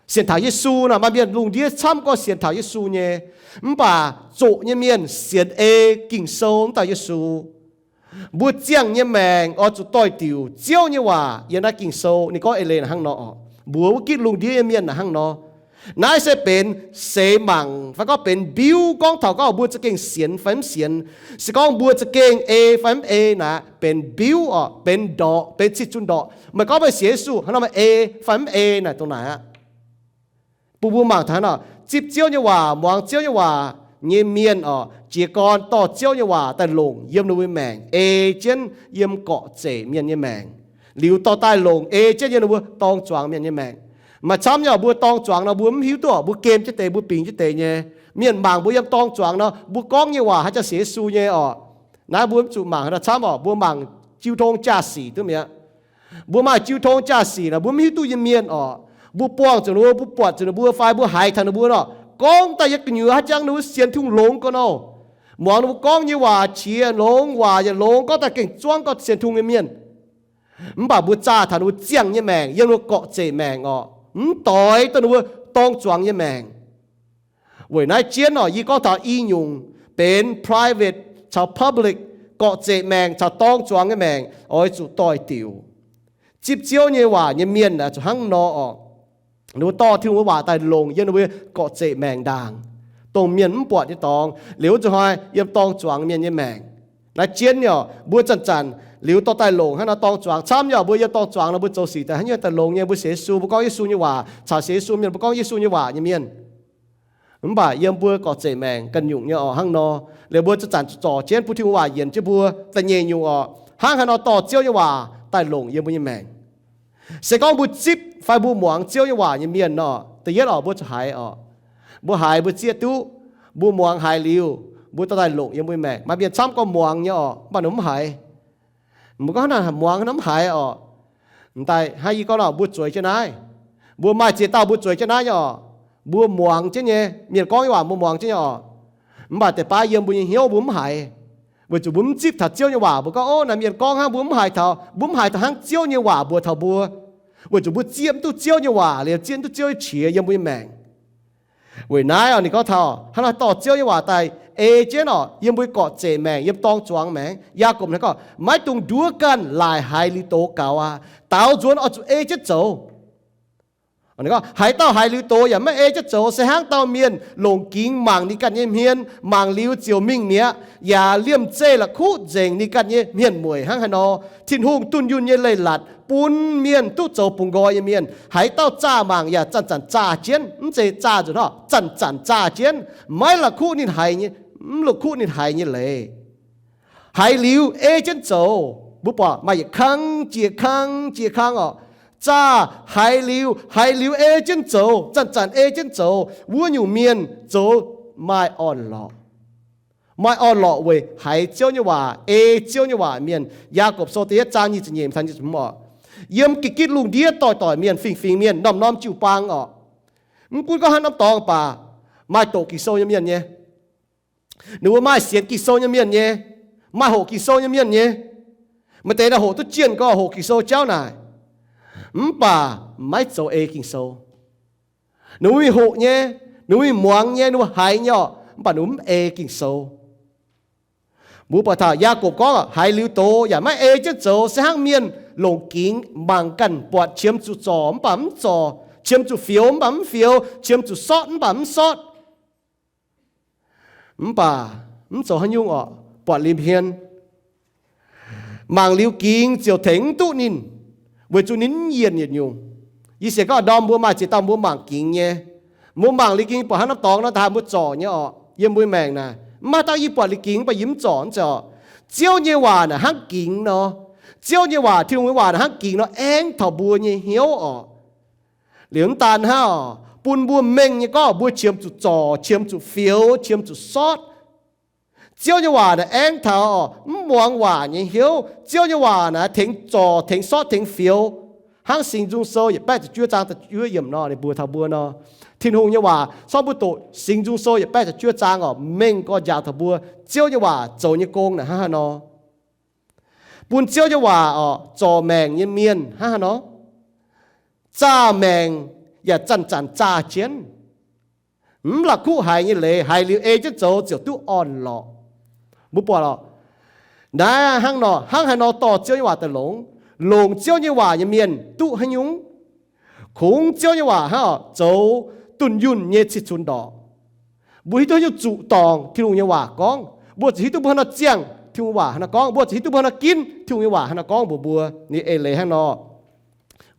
sienx taux Yesu nor, maaih mienh lungh ndiev camv gorngv sienx taux Yesu nyei, mv baac zoqc nyei mienh sienx ei Ging-Sou wuov dauh Yesu. Mbuo ziangh nyei maengc oix zuqc doix-diuc Ziouv nyei waac yiem naaiv Ging-Sou. Ninh gorngv eix leiz naaic hnangv nor orqc. Mbuox wuov gitv lungh ndiev nyei mienh naaic hnangv nor. Naaiv se benx seix mangc fai gorngv benx mbiuv gorngv taux gorngv mbuo za'gengh sienx fai mv sienx. Se gorngv mbuo za'gengh ei fai mv ei naaic, benx mbiuv orqc, benx ndorqc, benx cih zunh ndorqc. Meih gorngv meih sienx Yesu hnangv nor, meih ei fai mv ei naaic dongh naaic aqv. Bun mbuo mangc taux hnangv nor, zipv Ziouv nyei waac, muangx Ziouv nyei waac, nyei mienh oc, jiez gorn dorh Ziouv nyei waac daaih longc yiem ninh mbuo maengc, ei jienv yiem gorqv-zeic mienh nyei maengc. Liuz dorh daaih longc ei jienv yiem ninh mbuo dorng zuangx mienh nyei maengc. Maaih camv nyei oc, mbuo dorng zuangx nor mbuo mv hiuv duqv oc, mbuo gem jienv deix, mbuo bingx jienv deix nyei. Mienh mangc mbuo yiem dorng zuangx nor, mbuo gorngv nyei waac haaix jauv sienx Yesu nyei oc. Naaiv mbuo mv zuqc mangc haaix nor camv oc, mbuo mangc jiu tong jaa-sic duqv mi'aqv. Mbuo maaih jiu tong jaa-sic nor, mbuo mv hiuv duqv nyei mienh oc, mbuo buangh zuqc ninh mbuo, mbuo buatc zuqc ninh mbuo, fai mbuo haiz taux ninh mbuo nor, gorngv daaih yietc gu'nyuoz haaix jangx ninh mbuo sienx Tin-Hungh longx gau nor, muangx ninh mbuo gorngv nyei waac qiex longx, waac yaac longx, gorngv daaih gengh zuangv gorngv sienx Tin-Hungh nyei mienh. Mv baac mbuo zaah taux ninh mbuo ziangh nyei maengc, yiem ninh mbuo gorqv-zeic maengc oc, mv doix dongh ninh mbuo dorng zuangx nyei maengc. Weic naaiv jienv oc, yie gorngv taux i nyungc benx private caux public, gorqv-zeic maengc caux dorng zuangx nyei maengc oix zuqc doix-diuc. Zipv Ziouv nyei waac nyei mienh aeqv, zuqc hnangv nor oc. Ninh mbuo dorh Tin-Hungh nyei waac daaih longc yiem ninh mbuo gorqv-zeic maengc ndaangc, dongh mienh mv buatc nyei dorngx, liuz wuov zuqc hnoi yiem dorng zuangx mienh nyei maengc. Naaiv jienv nyei oc, mbuo zanc-zanc liuz dorh daaih longc hnangv nor dorng zuangx. Camv nyei oc, mbuo yiem dorng zuangx nor mbuo zoux sic daaih hnangv nyei daaih longx nyei, mbuo sienx Yesu, mbuo gorngv Yesu nyei waac, caux sienx Yesu mienh mbuo gorngv Yesu nyei waac nyei mienh. Mv baac yiem mbuo gorqv-zeic maengc ganh nyungc nyei oc hnangv nor, liuz mbuo zanc-zanc zuqc zorc jienv bun Tin-Hungh waac yienc jienv mbuo. Da'nyeic nyungc oc, hnangv haaix nor dorh Ziouv nyei waac daaih longc yiem mbuo nyei maengc. Se gorngv mbuo zipv fai mbuo muangx Ziouv nyei waac nyei mienh nor, da'yietv oc, mbuo zuqc haiz oc. Mbuo haiz mbuo zieqv duqv, mbuo muangx haiz liuz, mbuo dorh daaih longc yiem mbuo nyei maengc. Maaih mienh camv gorngv muangx nyei oc, mv baac ninh mv haiz. Mbuo gorngv hnangv naaic muangx hnangv mv haiz oc. M'daaih hnangv yie gorngv nor, mbuo zueiz jienv naaiv, mbuo maaih ziex dauh mbuo zueiz jienv naaiv nyei oc. Mbuo muangx jienv nyei, mienh gorngv nyei waac mbuo muangx jienv nyei oc. Mv baac deix baav yiem mbuo nyei hnyouv mbuo mv haiz, weic zuqc mbuo mv zipv taux Ziouv nyei waac. Mbuo gorngv, ov, naaiv mienh gorngv hnangv mbuo mv haiz taux, mbuo mv haiz taux hnangv Ziouv nyei waac mbuox taux mbuo, weic zuqc mbuo zieqv mv duqv Ziouv nyei waac, liuz zieqv mv duqv Ziouv nyei qiex yiem mbuo nyei maengc. Weic naaiv oc, ninh gorngv taux hnangv naaiv dorh Ziouv nyei waac daaih ei jienv oc yiem mbuo gorqv-zeic maengc, yiem dorng zuangx maengc. Yaagorpc naaiv gorngv, maiv dungx nduov ganh laaic haiz liuz doz gaux aqv. Daaux nzuonx oix zuqc ei jienv zoux. Haaix dauh haiz liuz doz yaac maiv ei jienv zoux, se hnangv dauh mienh longc gingx mangc ninh ganh nyei hmien, mangc liuz ziouc mingh mi'aqv, yaac liemh zeih la'kuqv nzengc ninh ganh nyei mienh mueic hnangv haaix nor. Tin-Hungh dunh yunh nyei leiz-latc bun mienh duqv zoux bungx nqoi nyei mienh. Haaix dauh zaah mangc yaac zanc-zanc zaah jienv, mv zeiz zaah nzunc hnangv, zanc-zanc zaah jienv, maiv la'kuqv ninh haiz nyei, mv la'kuqv ninh haiz nyei leiz. Haiz liuz ei jienv zoux. Mbuo buatc maaih yietc kangv jiex kangv jiex kangv oc. Zaah haiz liuz, haiz liuz ei jienv zoux, zanc-zanc ei jienv zoux, wuov nyungc mienh zoux maaih orn-lorqc. Maaih orn-lorqc weic haiz Ziouv nyei waac, ei Ziouv nyei waac mienh. Yaagorpc Sou da'yietv zaang nyic ziepc nyeic taux nyic ziepc hmz oc. Yiem ga'gitv lungh ndiev doic-doic mienh, fingx-fingx mienh, norm-norm jiu-baang oc. Mv gunv gorngv haaix norm dorngx baac maaih doqc Ging-Sou nyei mienh nyei. Ninh mbuo maaih sienx Ging-Sou nyei mienh nyei, maaih hoqc Ging-Sou nyei mienh nyei. Maaih deix naaic hoqc duqv jienh gorx hoqc Ging-Sou jauv naaic, mv baac maiv zoux ei Ging-Sou. Ninh mbuo mingh hoqc nyei, ninh mbuo mingh muangx nyei, ninh mbuo haiz nyei oc, mv baac ninh mbuo mv ei Ging-Sou. Mbuo buatc taux Yaagorpc gorngv haiz liuz doz yaac maiv ei jienv zoux, se hnangv mienh longc gingx mangc ganh buatc qiemx zuqc zorc mv baac mv zorc, qiemx zuqc fioux mv baac mv fioux, qiemx zuqc sortv mv baac mv sortv. Mv baac mv zoux haaix nyungc orqc, buatc liuz hmien. Mangc liuz gingx ziouc tengx mv duqv ninh, weic zuqc ninh mv yienh yietc nyungc. Yie sienx gorngv ndorm mbuo maaih ziex dauh mbuo mangc gingx nyei. Mbuo mangc liuz gingx buatc hnangv norm dorngx nor, daaih mbuo zorc nyei orqc. Yiem mbuo maengc naaic, mv maaih dauh yie buatc liuz gingx mv baac yie mv zorc, mv zeiz orqc. Ziouv nyei waac naaic hnangv gingx nor. Ziouv nyei waac, Tin-Hungh nyei waac naaic hnangv gingx nor aengv taux mbuo nyei hnyouv orqc. Liuz mv daan hnangv, bun mbuo mengh nyei gorngv mbuo qiemx zuqc zorc, qiemx zuqc fioux, qiemx zuqc sortv. Ziouv nyei waac naaic aengv taux mv muangx waac nyei hnyouv. Ziouv nyei waac naaic tengx zorc, tengx sortv, tengx fioux. Hnangv Singx Nzung Sou yietc baeqv ziepc juov zaang da'juov yiemc nor, ninh mbuox taux mbuo nor, Tin-Hungh nyei waac, corc mbuo doqc Singx Nzung Sou yietc baeqv ziepc juov zaang orqc, mengh gorx njaaux taux mbuo Ziouv nyei waac zoux nyei gong naaic hnangv haaix nor. Bun Ziouv nyei waac orqc zorc maengc nyei mienh hnangv haaix nor. Zaah maengc yaac zanc-zanc zaah jienv. Mv la'kuqv haiz nyei leiz, haiz liuz ei jienv zoux ziouc duqv orn-lorqc. Mbuo buatc lorqc, naaiv hnangv nor, hnangv haaix nor dorh Ziouv nyei waac daaih longx, longc Ziouv nyei waac nyei mienh duqv haaix nyungc? Kungx Ziouv nyei waac hnangv oc, zoux dunh yunh nyei cih cunx ndorqc. Mbuo hiuv duqv haaix nyungc zuqc dorngc Tin-Hungh nyei waac gorngv, mbuo ziouc hiuv duqv mbuo haaix nor ziangh Tin-Hungh waac hnangv haaix nor gorngv, mbuo ziouc hiuv duqv mbuo haaix nor ginv Tin-Hungh nyei waac hnangv haaix nor gorngv mbuox mbuo. Ninh ei leiz hnangv nor,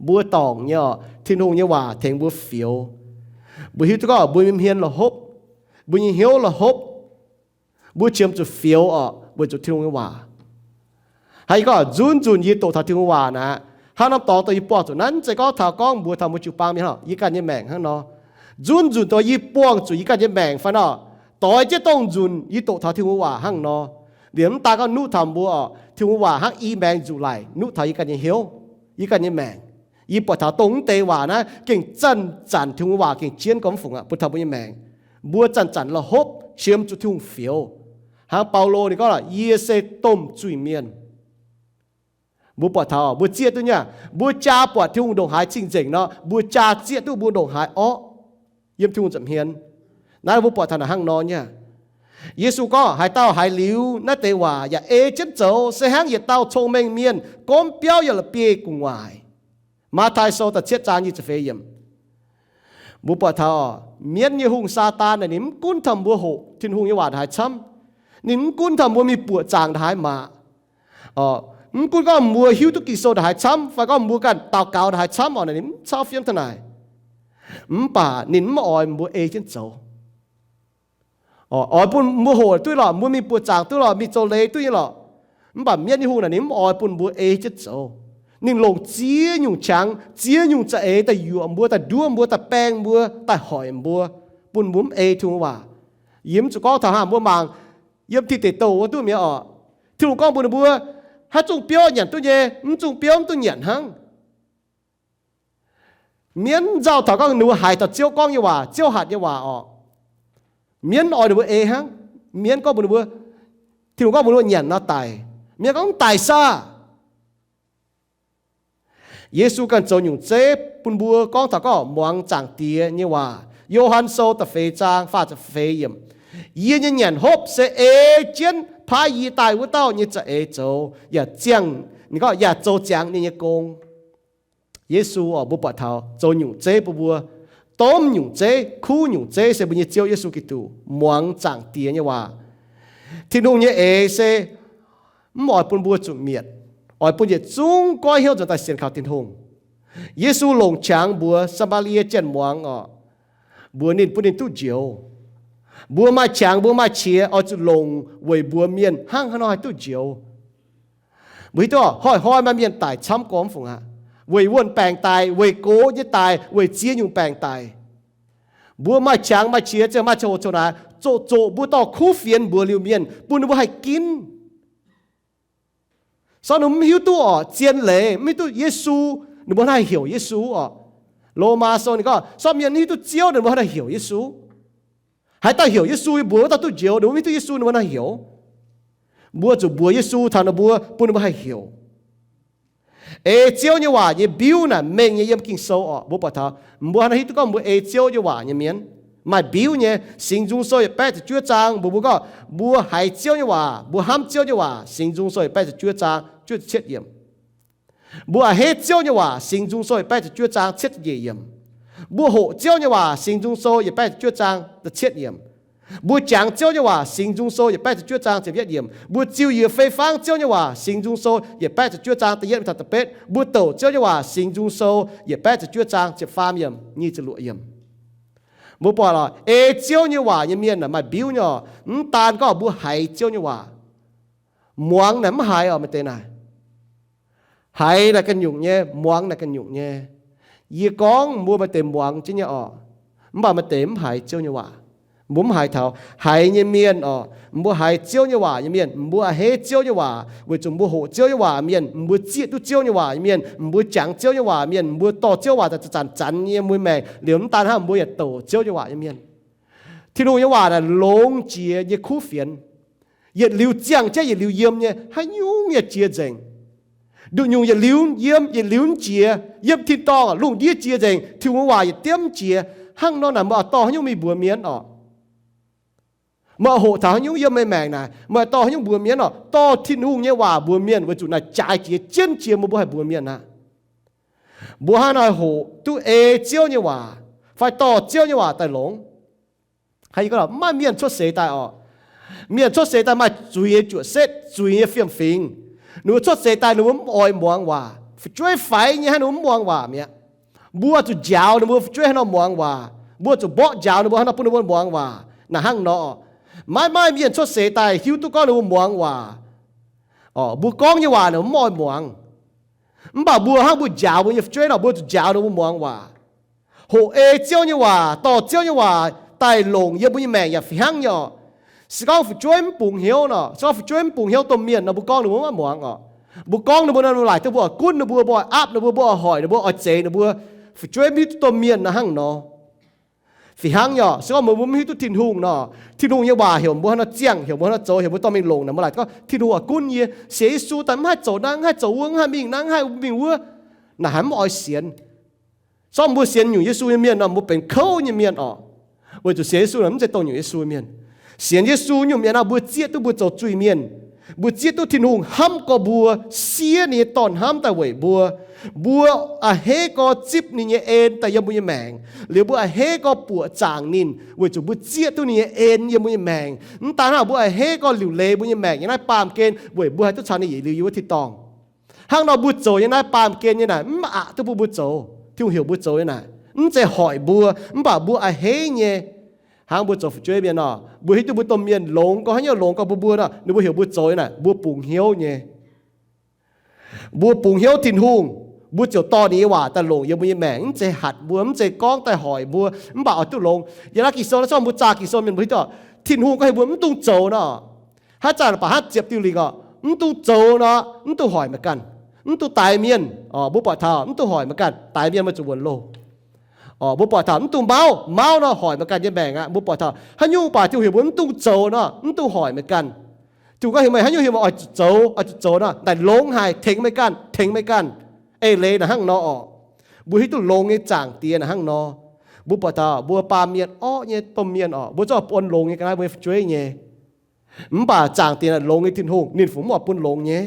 mbuo dorngc nyei oc, Tin-Hungh nyei waac tengx mbuo fioux. Mbuo hiuv duqv gorngv mbuo nyei hmien la'hopv, mbuo nyei hnyouv la'hopv, Mbuo qiemx zuqc fioux orqc, weic zuqc Tin-Hungh nyei waac. Hnangv yie gorngv, nzunc nzunc yie doqc taux Tin-Hungh waac naaic, hnangv norm dorngx dongh yie buangh zuqc naaiv, mv zeiz gorngv taux gorngv mbuox taux mbuo jiu-baang mienh, hnangv yie ganh nyei maengc hnangv nor. Nzunc nzunc dongh yie buangh zuqc yie ganh nyei maengc fai nor, doix jienv dongh nzunc yie doqc taux Tin-Hungh waac hnangv nor. Liemh mv daan gorngv nuqv taux mbuo orqc, Tin-Hungh waac hnangv i maengx nzuqc laic nuqv taux yie ganh nyei hnyouv, yie ganh nyei maengc. Yie buatc taux dongh mv deix waac naaiv gengh zanc-zanc Tin-Hungh waac gengh jienv gormx fungc aqv bun taux mbuo nyei maengc. Mbuo zanc-zanc la'hopv qiemx zuqc Tin-Hungh fioux. Hnangv Baulo ninh gorngv, yie se domh zuiz-mienh. Mbuo buatc taux mbuo zieqv duqv nyei, mbuo jaa buatc Tin-Hungh ndongc haaix cing-nzengc nor, mbuo jaa zieqv duqv mbuo ndongc haaix orqv yiem Tin-Hungh nza'hmien. Naaiv mbuo buatc taux naaic hnangv nor nyei. Yesu gorngv, haaix dauh haiz liuz naaiv deix waac yaac ei jienv zoux, se hnangv yietc dauh cong-mengh mienh gomv biauv yiem la'bieiv gu'nguaaic. Matv^taai Sou da'cietv zaang nyic ziepc feix yiemc. Mbuo buatc taux mienv nyei hungh, Saadaan naaic, ninh mv gunv taux mbuo hoqc Tin-Hungh nyei waac ndongc haaix camv, ninh mv gunv taux mbuo mingh buoqc zaangc ndongc haaix maqc, mv gunv gorngv mbuo hiuv duqv Ging-Sou ndongc haaix camv fai gorngv mbuo ganh daux gaux ndongc haaix camv orqc, naaic ninh mv cau fiem taux naaic. Mv baac ninh mv oix mbuo ei jienv zoux. Oix bun mbuo hoqc duqv lorqc, mbuo mingh buoqc zaangc duqv lorqc, mingh zoux leiz duqv nyei lorqc. Mv baac mienv nyei hungh naaic ninh mv oix bun mbuo ei jienv zoux. Ninh longc ziex nyungc qangx, ziex nyungc za'eix daaih yuoqc mbuo, daaih nduov mbuo, daaih baeng mbuo, daaih hoic mbuo, bun mbuo mv ei Tin-Hungh waac. Yie mv zuqc gorngv taux hnangv, mbuo mangc yiem Tin Deic Douh wuov duqv mi'aqv orqc. Tin-Hungh gorngv mbuox ninh mbuo, haaix zungh biouv nyanc duqv nyei, mv zungh biouv mv dungx nyanc hnangv. Mienv nzauh taux gorngv ninh mbuo haiz taux Ziouv gorngv nyei waac, Ziouv hatc nyei waac orqc, mienv oix ninh mbuo ei hnangv. Mienv gorngv mbuox ninh mbuo, Tin-Hungh gorngv mbuox ninh mbuo nyanc nor daic. Mienv gorngv mv daic saah. Yesu ganh zoux nyungc zeiv bun mbuo gorngv taux gorngv muangx Zaangc Diex nyei waac. Yo^han Sou da'feix zaang faah ziepc feix yiemc, yie nyei nyanc hopv se ei jienv paaiv yie daaih wuov dauh nyei za'eix zoux, yaac ziangh, ninh gorngv yaac zoux ziangx ninh nyei gong. Yesu orqc, mbuo buatc taux zoux nyungc zeiv bun mbuo, domh nyungc zeiv, kuv nyungc zeiv se mbuo nyei Ziouv Yesu Giduc, muangx Zaangc Diex nyei waac. Tin-Hungh nyei eix se mv oix bun mbuo zuqc mietc, oix bun yietc zungv goiv hnyouv nzuonx daaih sienx kaux Tin-Hungh. Yesu longc qangx mbuox Saa^maa^lie Janx muangx orqc, mbuox ninh bun ninh duqv njoux. Mbuo maaih qangx, mbuo maaih qiex, oix zuqc longc weic mbuox mienh hnangv haaix nor haih duqv njoux. Mbuo hiuv duqv orqc, hnoi-hnoi maaih mienh daic camv gormx fungc aqv. Weic wuon-baengc daic, weic gox nyei daic, weic ziex nyungc baengc daic. Mbuo maaih qangx maaih qiex ziouc maaih ziangh hoc ziouc naaic zoqc zoqc mbuo dorh kuv fienx mbuox liuz mienh bun ninh mbuo haih ginv. Sortv ninh mv hiuv duqv orqc, zien leiz mv hiuv duqv Yesu, ninh mbuo haih heuc Yesu orqc. Lomaa Sou ninh gorngv, sortv mienh mv hiuv duqv Ziouv, ninh mbuo haih heuc Yesu. Haaix dauh heuc Yesu, yie mbuox wuov dauh duqv njoux, ninh mbuo mv hiuv duqv Yesu, ninh mbuo haih heuc. Mbuo zuqc mbuox Yesu taux ninh mbuo, bun ninh mbuo haih heuc. Ei Ziouv nyei waac nyei mbiuv naaic mengh nyei yiem Ging-Sou orqc. Mbuo buatc taux, mbuo hnangv naaiv hiuv duqv gorngv mbuo ei Ziouv nyei waac nyei mienh, maaih mbiuv nyei. Singx Nzung Sou yietc baeqv ziepc juov zaang mbuox mbuo gorngv, mbuo haiz Ziouv nyei waac, mbuo hnamv Ziouv nyei waac. Singx Nzung Sou yietc baeqv ziepc juov zaang juov ziepc cietv yiemc. Mbuo a'hneiv Ziouv nyei waac. Singx Nzung Sou yietc baeqv ziepc juov zaang cietv ziepc nyeic yiemc. Mbuo hoqc Ziouv nyei waac. Singx Nzung Sou yietc baeqv ziepc juov zaang da'cietv yiemc. Mbuo jangx Ziouv nyei waac. Singx Nzung Sou yietc baeqv ziepc juov zaang ziepc yietv yiemc. Mbuo ziux yiec fei fangv Ziouv nyei waac. Singx Nzung Sou yietc baeqv ziepc juov zaang da'yietv mingh taux da'betv. Mbuo douc Ziouv nyei waac. Singx Nzung Sou yietc baeqv ziepc juov zaang ziepc faam yiemc, nyic ziepc luoqc yiemc. Mbuo buatc lorqc, ei Ziouv nyei waac nyei mienh maaih mbiuv nyei orqc. Mv daan gorngv mbuo haiz Ziouv nyei waac, muangx naaic mv haiz orqc, maaih deix naaic. Haiz naaic ganh nyungc nyei, muangx naaic ganh nyungc nyei. Yie gorngv mbuo maaih deix muangx jienv nyei orqc, mv baac maaih deix mv haiz Ziouv nyei waac. Mbuo mv haiz taux. Haiz nyei mienh orqc, mbuo haiz Ziouv nyei waac nyei mienh, mbuo a'hneiv Ziouv nyei waac weic zuqc mbuo hoqc Ziouv nyei waac mienh, mbuo zieqv duqv Ziouv nyei waac mienh, mbuo jangx Ziouv nyei waac mienh, mbuo dorh Ziouv waac zanc-zanc zanc nyei mbuo maengc liuz, mv daan hnangv, mbuo yaac douc Ziouv nyei waac nyei mienh. Tin-Hungh nyei waac naaic longx jiex nyei kuv fienx. Yietc liuz ziangh jienv yietc liuz yiem nyei, haaix nyungc yaac jiex nzengc. Nduqc nyungc yietc liuz yiem, yietc liuz mv jiex. Yiem tin-dorngh lungh ndiev jiex nzengc, Tin-Hungh waac yietc diemv mv jiex. Hnangv nor naaic, meih oix dorh haaix nyungc mingh mbuox mienh orqc? Meih oix hoqc taux haaix nyungc yiem meih maengc naaic? Meih oix dorh haaix nyungc mbuox mienh orqc? Dorh Tin-Hungh nyei waac mbuox mienh, weic zuqc naaic jaaix jiex, jienv jiex, meih mbuo haih mbuox mienh aqv. Mbuo hnangv naaic hoqc duqv ei Ziouv nyei waac fai dorh Ziouv nyei waac daaih longx? Mv maaih mienh cuotv seix daaih orqc, mienh cuotv seix daaih maaih zuiz nyei juoqc setv, zuiz nyei fiem-fingx. Ninh mbuo cuotv seix daaih ninh mbuo mv oix muangx waac, fu'jueiv faix nyei hnangv ninh mbuo mv muangx waac mi'aqv. Mbuo zuqc njaaux ninh mbuo fu'jueiv haaix nor muangx waac, mbuo zuqc mborqv njaaux ninh mbuo haaix nor bun ninh mbuo muangx waac. Naaic hnangv nor orqc, Maiv maaih mienh cuotv seix daaih hiuv duqv gorngv ninh mbuo muangx waac. Mbuo gorngv nyei waac ninh mbuo mv oix muangx. Mv baac mbuo hnangv mbuo njaaux mbuo nyei fu'jueiv nor, mbuo zuqc njaaux ninh mbuo muangx waac, hoqc ei Ziouv nyei waac, dorh Ziouv nyei waac daaih longc yiem mbuo nyei maengc yaac fih hnangv nyei oc. Se gorngv fu'jueiv mv bungx hnyouv nor, se gorngv fu'jueiv mv bungx hnyouv domh mienh nor, mbuo gorngv ninh mbuo mv oix muangx oc. Mbuo gorngv ninh mbuo nor, ninh mbuo laaic duqv mbuo oix gunv ninh mbuo, mbuo oix aapv ninh mbuo, mbuo oix hoic ninh mbuo, oix zeix ninh mbuo. Fu'jueiv mv hiuv duqv domh mienh nor hnangv nor. Fih hnangv nyei oc, se gorngv mbuo mv hiuv duqv Tin-Hungh nor, Tin-Hungh nyei waac heuc mbuo hnangv nor ziangh, heuc mbuo hnangv nor zoux, heuc mbuo dorh mingh longc naaic, mbuo laaic duqv gorngv Tin-Hungh oix gunv yie, sienx Yesu daaih mv haih zoux naaiv, mv haih zoux wuov, mv haih mingh naaiv, mv haih mingh wuov. Naaic haaix mv oix sienx. Se gorngv mbuo sienx nyungc Yesu nyei mienh nor, mbuo benx kouv nyei mienh oc. Weic zuqc sienx Yesu naaic mv zeiz dongh nyungc Yesu mienh. Sienx Yesu nyungc mienh nor, mbuo zieqv duqv mbuo zoux zuiz-mienh. Mbuo zieqv duqv Tin-Hungh hnamv gorx mbuo, siev ninh nyei Dorn-hnamv daaih weic mbuo. Mbuo a'hneiv gorx zipv ninh nyei en daaih yiem mbuo nyei maengc. Liuz mbuo a'hneiv gorx buoqc zaangc ninh, weic zuqc mbuo zieqv duqv ninh nyei en yiem mbuo nyei maengc. Mv daan hnangv, mbuo a'hneiv gorx liuc leiz mbuo nyei maengc nyei naaiv baamh gen weic mbuo haih duqv caux ninh yietc liuz yiem wuov tin-dorngh. Hnangv nor mbuo zoux nyei naaiv baamh gen nyei naaic mv aqc duqv bun mbuo zoux. Tin-Hungh heuc mbuo zoux nyei naaic mv zeiz hoic mbuo, mv baac mbuo a'hneiv nyei. Hnangv mbuo zoux fu'jueiv mienh nor, mbuo hiuv duqv mbuo domh mienh longx gorx haaix nyungc, longx gorx bun mbuo nor, ninh mbuo heuc mbuo zoux nyei naaic, mbuo bungx hnyouv nyei. Mbuo bungx hnyouv Tin-Hungh, mbuo ziouc dorh ninh nyei waac daaih longc yiem mbuo nyei maengc, mv zeiz hatc mbuo, mv zeiz gorngv daaih hoic mbuo, mv baac oix duqv longx. Yiem naaiv Ging-Sou naaiv, se gorngv mbuo zaah Ging-Sou mienh mbuo hiuv duqv Tin-Hungh gorngv heuc mbuo mv dungx zoux nor, haaix zanc baac hnangv ziepc diuh lingc oc, mv dungx zoux nor, mv dungx hoic meih ganh. Mv dungx daix mienh, mbuo buatc taux mv dungx hoic meih ganh, daix mienh meih zuqc wuonx loh. Mbuo buatc taux mv dungx mauv, mauv nor hoic meih ganh nyei maengc aqv. Mbuo buatc taux haaix nyungc baac Tin-Hungh heuc mbuo mv dungx zoux nor, mv dungx hoic meih ganh. Tin-Hungh gorngv heuc meih haaix nyungc, heuc meih oix zuqc zoux, oix zuqc zoux nor, naaic longx haic, tengx meih ganh, tengx meih ganh. Eix leiz naaic hnangv nor oc. Mbuo hiuv duqv longx nyei Zaangc Diex naaic hnangv nor. Mbuo buatc taux mbuo baamh mienh orqv nyei domh mienh oc, mbuo zorqv buonv longx nyei ga'naaiv mbuo nyei fu'jueiv nyei. Mv baac Zaangc Diex naaic longx nyei Tin-Hungh, ninh fungc mv oix bun longx nyei.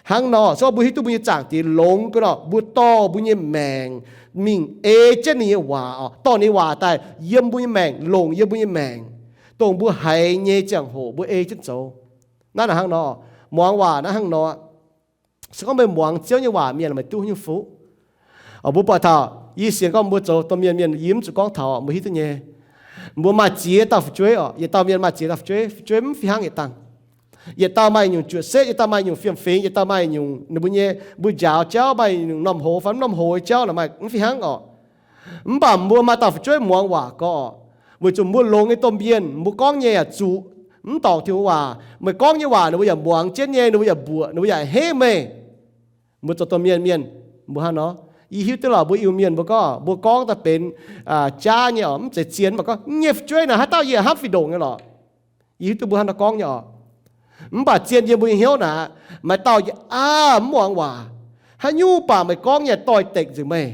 Hnangv nor, se gorngv mbuo hiuv duqv mbuo nyei Zaangc Diex longx ga'naaiv, mbuo dorh mbuo nyei maengc mingh ei jienv ninh nyei waac oc, dorh ninh nyei waac daaih yiem mbuo nyei maengc, longc yiem mbuo nyei maengc, dongh mbuo haiz nyei ziangh hoc mbuo ei jienv zoux. Naaiv naaic hnangv nor, muangx waac naaiv hnangv nor. Se gorngv meih muangx Ziouv nyei waac mienh, meih duqv haaix nyungc fuqv? Mbuo buatc taux yie sienx gorngv mbuo zoux domh mienh mienh, yie mv zuqc gorngv taux, mbuo hiuv duqv nyei. Mbuo maaih ziex dauh fu'jueiv oc, yietc dauh mienh maaih ziex dauh fu'jueiv, fu'jueiv mv fih hnangv yietc dangh. Yietc dauh maaih nyungc juoqc setv, yietc dauh maaih nyungc fiem-fingx, yietc dauh maaih nyungc ninh mbuo nyei mbuo njaaux jauv, maaih nyungc norm hoz fai mv norm hoz nyei jauv naaic maaih mv fih hnangv oc. Mv baac mbuo maaih dauh fu'jueiv muangx waac gorx, weic zuqc mbuo longx nyei domh mienh, mbuo gorngv nyei yaac zuqc, mv dorngc Tin-Hungh waac. Meih gorngv nyei waac ninh mbuo yaac muangx jienv nyei, ninh mbuo yaac mbuoqc, ninh mbuo yaac a'hneiv meih. Mbuo zoux domh mienh mienh, mbuo hnangv nor, yie hiuv duqv lorqc, mbuo Iu-Mienh mbuo gorngv, mbuo gorngv daaih benx jaav nyei oc, mv zeiz zien, mv baac gorngv nyei fu'jueiv naaic haaix dauh yie yaac hnamv fih ndongc nyei lorqc. Yie hiuv duqv mbuo hnangv nor gorngv nyei oc. Mv baac zien yiem mbuo nyei hnyouv naaic, maaih dauh yaac aav mv muangx waac. Haaix nyungc baac meih gorngv nyei doix-dekc nzengc meih.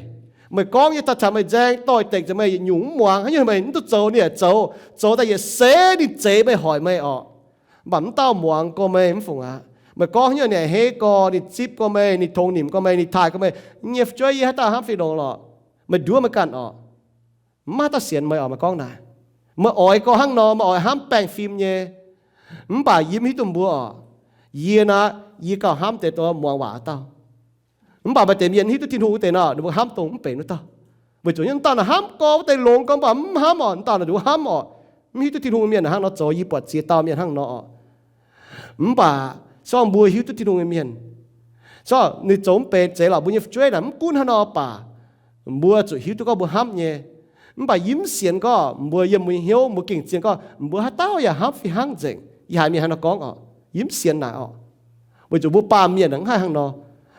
Meih gorngv nyei daaih caux meih nzaeng doix-dekc nzengc meih, yietc nyungc mv muangx. Haaix nyungc meih mv duqv zoux ninh yaac zoux, zoux daaih yietc seix ninh zeix meih hoic meih oc. Mv baac mv dauh muangx gorx meih mv fungc aqv. Meih gorngv haaix nyungc ninh a'hneiv gorx, ninh zipv gorx meih, ninh tongx nimc gorx meih, ninh taaih gorx meih. Nyei fu'jueiv yie haaix dauh hnamv fih longx lorqc. Meih nduov meih ganh oc. Mv maaih haaix dauh sienx meih oc, meih gorngv naaic. Meih oix gorx hnangv nor, meih oix hnamv baengh fim nyei. Mv baac yie mv hiuv duqv mbuo oc. Yie naaic, yie gauh hnamv deix dongh muangx waac dauh. Mv baac maaih deix mienh hiuv duqv Tin-Hungh wuov deix nor, ninh mbuo hnamv dongh mv benx wuov dauh. Weic zuqc nyei dauh naaic hnamv gorx wuov deix longx gorx, mv baac mv hnamv oc, dauh naaic nduov hnamv oc. Mv hiuv duqv Tin-Hungh mienh hnangv nor zoux, yie buatc ziex dauh mienh hnangv nor oc. Mv baac se gorngv mbuo hiuv duqv Tin-Hungh nyei mienh, se gorngv ninh zoux mv benx zeiz lorqc, mbuo nyei fu'jueiv naaic mv gunv hnangv nor baac, mbuo zuqc hiuv duqv gorngv mbuo hnamv nyei. Mv baac yie mv sienx gorngv mbuo yiem mbuo nyei hnyouv mbuo gengh zien gorngv mbuo haaix dauh yaac hnamv fih hnangv nzengc. Yie haiz mienh hnangv nor gorngv oc, yie mv sienx naaic oc. Weic zuqc mbuo baamh mienh mv haih hnangv nor.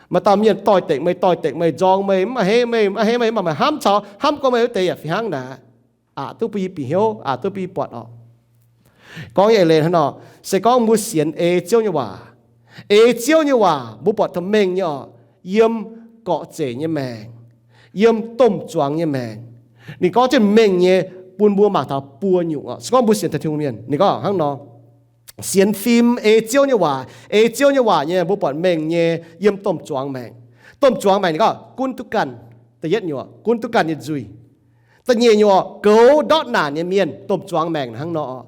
Maaih dauh mienh doix-dekc meih, doix-dekc meih, nzorng meih, mv a'hneiv meih, mv a'hneiv meih, mv baac meih hnamv caux hnamv gorngv meih wuov deix yaac fih hnangv naaic. Aqc duqv bun yie bieqc hnyouv, aqc duqv bun yie buatc oc. Gorngv nyei eix leiz hnangv nor, se gorngv mbuo sienx ei Ziouv nyei waac, ei Ziouv nyei waac mbuo buatc taux mengh nyei oc, yiem gorqv-zeic nyei maengc, yiem domh zuangx nyei maengc. Ninh gorngv jienv mengh nyei, bun mbuo mangc taux buo nyungc oc. Se gorngv mbuo sienx taux Tin-Hungh mienh, ninh gorngv hnangv nor. Sienx fim ei Ziouv nyei waac, ei Ziouv nyei waac nyei, mbuo buatc mengh nyei yiem domh zuangx maengc. Domh zuangx maengc ninh gorngv gunv duqv ganh, da'yietv nyungc gunv duqv ganh nyei nzuih. Da'nyeic nyungc goux ndortv naanc nyei mienh, domh zuangx maengc hnangv nor.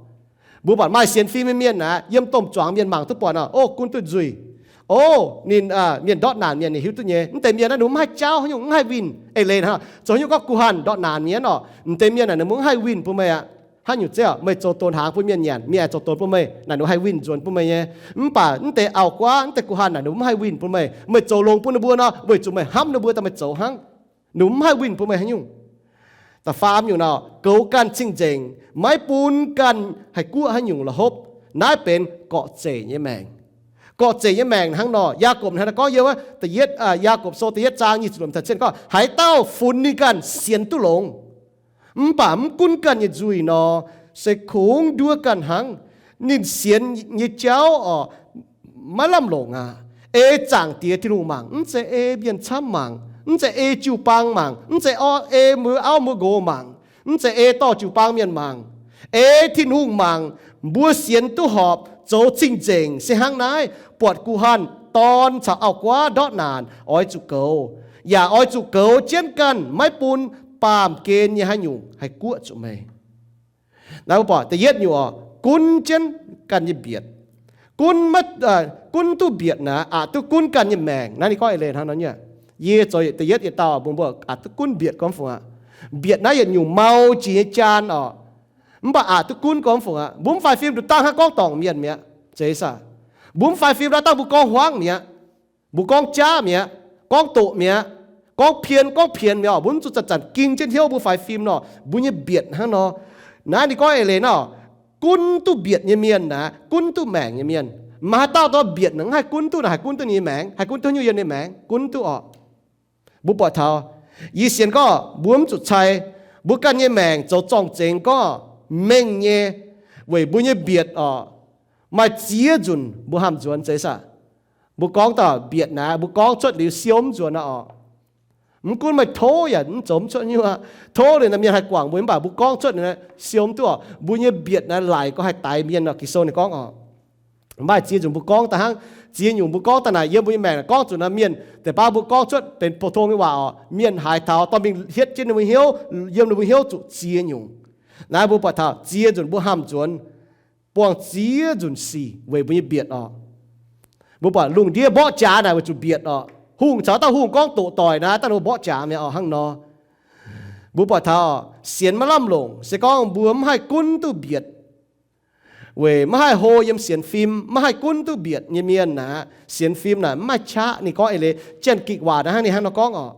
Mbuo buatc maaih sienx fim nyei mienh aeqv, yiem domh zuangx mienh mangc duqv buatc nor, o, gunv duqv nzuih. O, ninh mienh ndortv naanc mienh ninh hiuv duqv nyei. Mv deix mienh naaiv ninh mbuo mv haih jaauv haaix nyungc, mv haih winh. Eix leiz hnangv, zoux haaix nyungc gorngv guh hanh ndortv naanc mienh oc, mv deix mienh naaic ninh mbuo mv haih winh bun meih aqv. Haaix nyungc zeiv meih zoux donx hnaangx bun mienh nyanc, mienh aengx zoux donx bun meih naaic, ninh mbuo haih winh nzuonx bun meih nyei. Mv baac mv deix auv-guaav, mv deix guh hanh naaic, ninh mbuo mv haih winh bun meih. Meih zoux longx bun ninh mbuo nor, weic zuqc meih hnamv ninh mbuo daaih meih zoux hnangv. Ninh mbuo mv haih winh bun meih haaix nyungc. Da'faam nyungc nor, goux ganh cing-nzengc, maiv bun ganh haih guoqv haaix nyungc la'hopv. Naaiv benx gorqv-zeic nyei maengc. Gorqv-zeic nyei maengc hnangv nor, Yaagorpc hnangv naaiv gorngv yiem wuov, Yaagorpc Sou da'yietv zaang nyic ziepc luoqc taux zienh gorngv, haaix dauh funx ninh ganh sienx duqv longx, mv baac mv gunv ganh nyei nzuih nor, se kungx nduov ganh hnangv. Ninh sienx nyei jauv oc, maiv lamh longc aqv. Ei Zaangc Diex Tin-Hungh mangc, mv zeiz ei mienh camv mangc, mv zeiz ei jiu-baang mangc, mv zeiz ei mbuo auv mbuo nqox mangc, mv zeiz ei dorh jiu-baang mienh mangc. Ei Tin-Hungh mangc. Mbuo sienx duqv horpc, zoux cing-nzengc se hnangv naaiv, buatc guh hanh dorn caux auv-guaav ndortv naanc oix zuqc goux, yaac oix zuqc goux jienv ganh, maiv bun baamh gen nyei haaix nyungc haih guoqv zuqc meih. Naaiv mbuo buatc da'yietv nyungc oc, gunv jienv ganh nyei mbietc. Gunv maiv, gunv duqv mbietc naaic, aqc duqv gunv ganh nyei maengc. Naaiv ninh gorngv eix leiz hnangv nor nyei. Yie zoux da'yietv yietc dauh mbuo, mbuo aqc duqv gunv mbietc gormx fungc aqv. Mbietc naaiv yietc nyungc mau jiex nyei jaan oc. Mv baac aqc duqv gunv gormx fungc aqv. Mbuo mv faix fim nduqc dangh hnangv gorngv dorngc mienh mi'aqv, zeiz saah? Mbuo mv faix fim nduqc dangh mbuo gorngv hmuangv mi'aqv, mbuo gorngv jaav mi'aqv, gorngv doqc mi'aqv, gorngv pien gorngv pienx mi'aqv oc. Mbuo mv zuqc zanc-zanc ging jienv hnyouv mbuo faix fim nor, mbuo nyei mbietc hnangv nor. Naaiv ninh gorngv eix leiz nor, gunv duqv mbietc nyei mienh naaic, gunv duqv maengc nyei mienh. Maaih haaix dauh dorh mbietc naaic mv haih gunv duqv naaic, haih gunv duqv ninh nyei maengc, haih gunv duqv haaix nyungc yiem ninh maengc, gunv duqv oc. Mbuo buatc taux, yie sienx gorngv mbuo mv zuqc cai mbuo ganh nyei maengc zoux zorng-zengx gorngv mengh nyei, weic mbuo nyei mbietc oc, maaih ziex nzunc mbuo hnamv nzuonx, zeiz saah? Mbuo gorngv dauh mbietc naaic, mbuo gorngv cuotv liuz siou mv nzuonx aqv oc. Mv gunv meih tov yaac mv zoux mv cuotv nyungc aqv. Tov liuz naaiv mienh haih guangc mbuo, mv baac mbuo gorngv cuotv naaic siou mv duqv oc. Mbuo nyei mbietc naaic laic gorngv haih daix mienh nor, Ging-Sou ninh gorngv oc. Maaih ziex nzunc mbuo gorngv daaih hnangv, ziex nyungc mbuo gorngv daaih naaic yiem mbuo nyei maengc naaic gorngv zuqc naaiv mienh deix baav mbuo gorngv cuotv benx pou-tong nyei waac oc, mienh haaix taux dorh mingh hietv jienv ninh mbuo hnyouv, yiem ninh mbuo hnyouv zuqc ziex nyungc. Naaiv mbuo buatc taux ziex nzunc mbuo hnamv nzuonx, buangh ziex nzunc sic weic mbuo nyei mbietc oc. Mbuo buatc lungh ndiev mborqv jaax naaic weic zuqc mbietc oc. Hungh caux dauh hungh gorngv doqc doic naaic, daaih ninh mbuo mborqv jaax mi'aqv oc, hnangv nor. Mbuo buatc taux sienx maiv lamh longc se gorngv mbuo mv haih gunv duqv mbietc. Weic maiv haih hlo yiem sienx fim, maiv haih gunv duqv mbietc nyei mienh naaic, sienx fim naaic mv maaih qaqv. Ninh gorngv eix leiz Janx-Gikc waac naaic hnangv, ninh hnangv nor gorngv oc.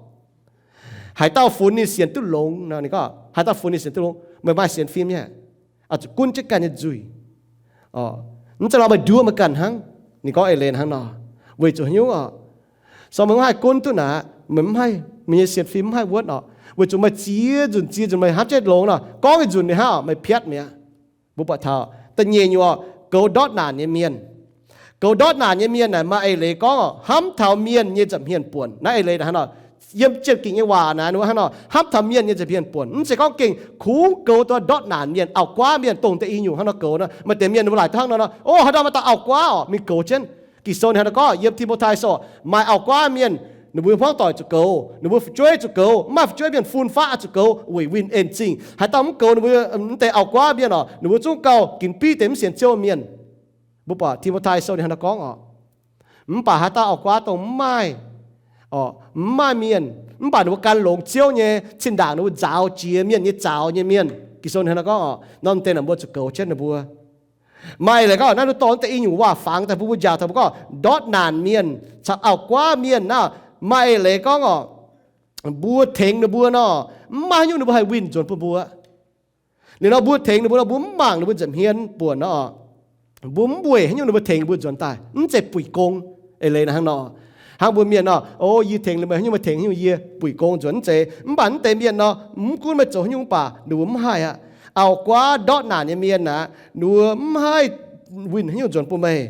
Haaix dauh funx ninh sienx duqv longx nor, ninh gorngv haaix dauh funx ninh sienx duqv longx, meih maaih sienx fim nyei, oix zuqc gunv jienv ganh nyei nzuih. Mv zeiz lorqc, meih nduov meih ganh hnangv. Ninh gorngv eix leiz hnangv nor, weic zuqc haaix nyungc oc? Se gorngv meih mv haih gunv duqv naaic, meih mv haih, meih nyei sienx fim mv haih wuonv oc. Weic zuqc meih ziex nzunc ziex nzunc meih hnamv jienv longx nor, gorngv ih nzunc ninh hnangv oc, meih piatv mi'aqv. Mbuo buatc taux da'nyeic nyungc oc, goux ndortv naanc nyei mienh. Goux ndortv naanc nyei mienh naaic maaih eix leiz gorngv oc, hnamv taux mienh nyei nza'hmien buonc. Naaiv eix leiz hnangv nor, yiem Janx-Gikc nyei waac naaic ninh mbuo hnangv nor, hnamv taux mienh nyei nza'hmien buonc. Mv zeiz gorngv gengh kungx goux duqv ndortv naanc mienh, auv-guaav mienh, dongh deix i nyungc hnangv nor goux nor. Maaih deix mienh ninh mbuo laaic duqv hnangv nor nor, o, haaix dauh maaih dauh auv-guaav oc, mingh goux jienv. Ging-Sou ninh hnangv nor gorngv yiem Ti^mo^tai Sou, maaih auv-guaav mienh, ninh mbuo hmuangv doic zuqc goux, ninh mbuo fu'jueiv zuqc goux, mv maaih fu'jueiv mienh fun-faqv zuqc goux weic winh en-zingh. Haaix dauh mv goux ninh mbuo, mv deix auv-guaav mienh oc, ninh mbuo zungv gauh ginx biv deix mv sienx Ziouv mienh. Mbuo buatc Ti^mo^tai Sou ninh hnangv nor gorngv oc. Mv baac haaix dauh auv-guaav dongh mv maaih, mv maaih mienh, mv baac ninh mbuo gan longx Ziouv nyei, zinh ndaangc ninh mbuo nzaaux jiex mienh nyei zaux nyei mienh, Ging-Sou ninh hnangv nor gorngv oc, norm deix naaic mbuo zuqc goux jienv ninh mbuo. Maaih leiz gorngv naaiv, ninh dorh deix i nyungc waac fangx daaih bun mbuo njaaux taux mbuo gorngv ndortv naanc mienh caux auv-guaav mienh naaiv, maaih eix leiz gorngv oc, mbuo tengx ninh mbuo nor, mv maaih haaix nyungc ninh mbuo haih winh nzuonx bun mbuo. Liuz nor mbuo tengx ninh mbuo nor, mbuo mv mangc ninh mbuo nza'hmien buonc nor, mbuo mv weic haaix nyungc ninh mbuo tengx mbuo nzuonx daaih, mv zeiz buic gong. Eix leiz naaiv hnangv nor, hnangv mbuo mienh nor, o, yie tengx meih haaix nyungc, meih tengx haaix nyungc, yie buic gong nzuonx, mv zeiz. Mv baac mv deix mienh nor, mv gunv meih zoux haaix nyungc mv baac ninh mbuo mv haih aqv. Auv-guaav ndortv naanc nyei mienh aqv, ninh mbuo mv haih winh haaix nyungc nzuonx bun meih.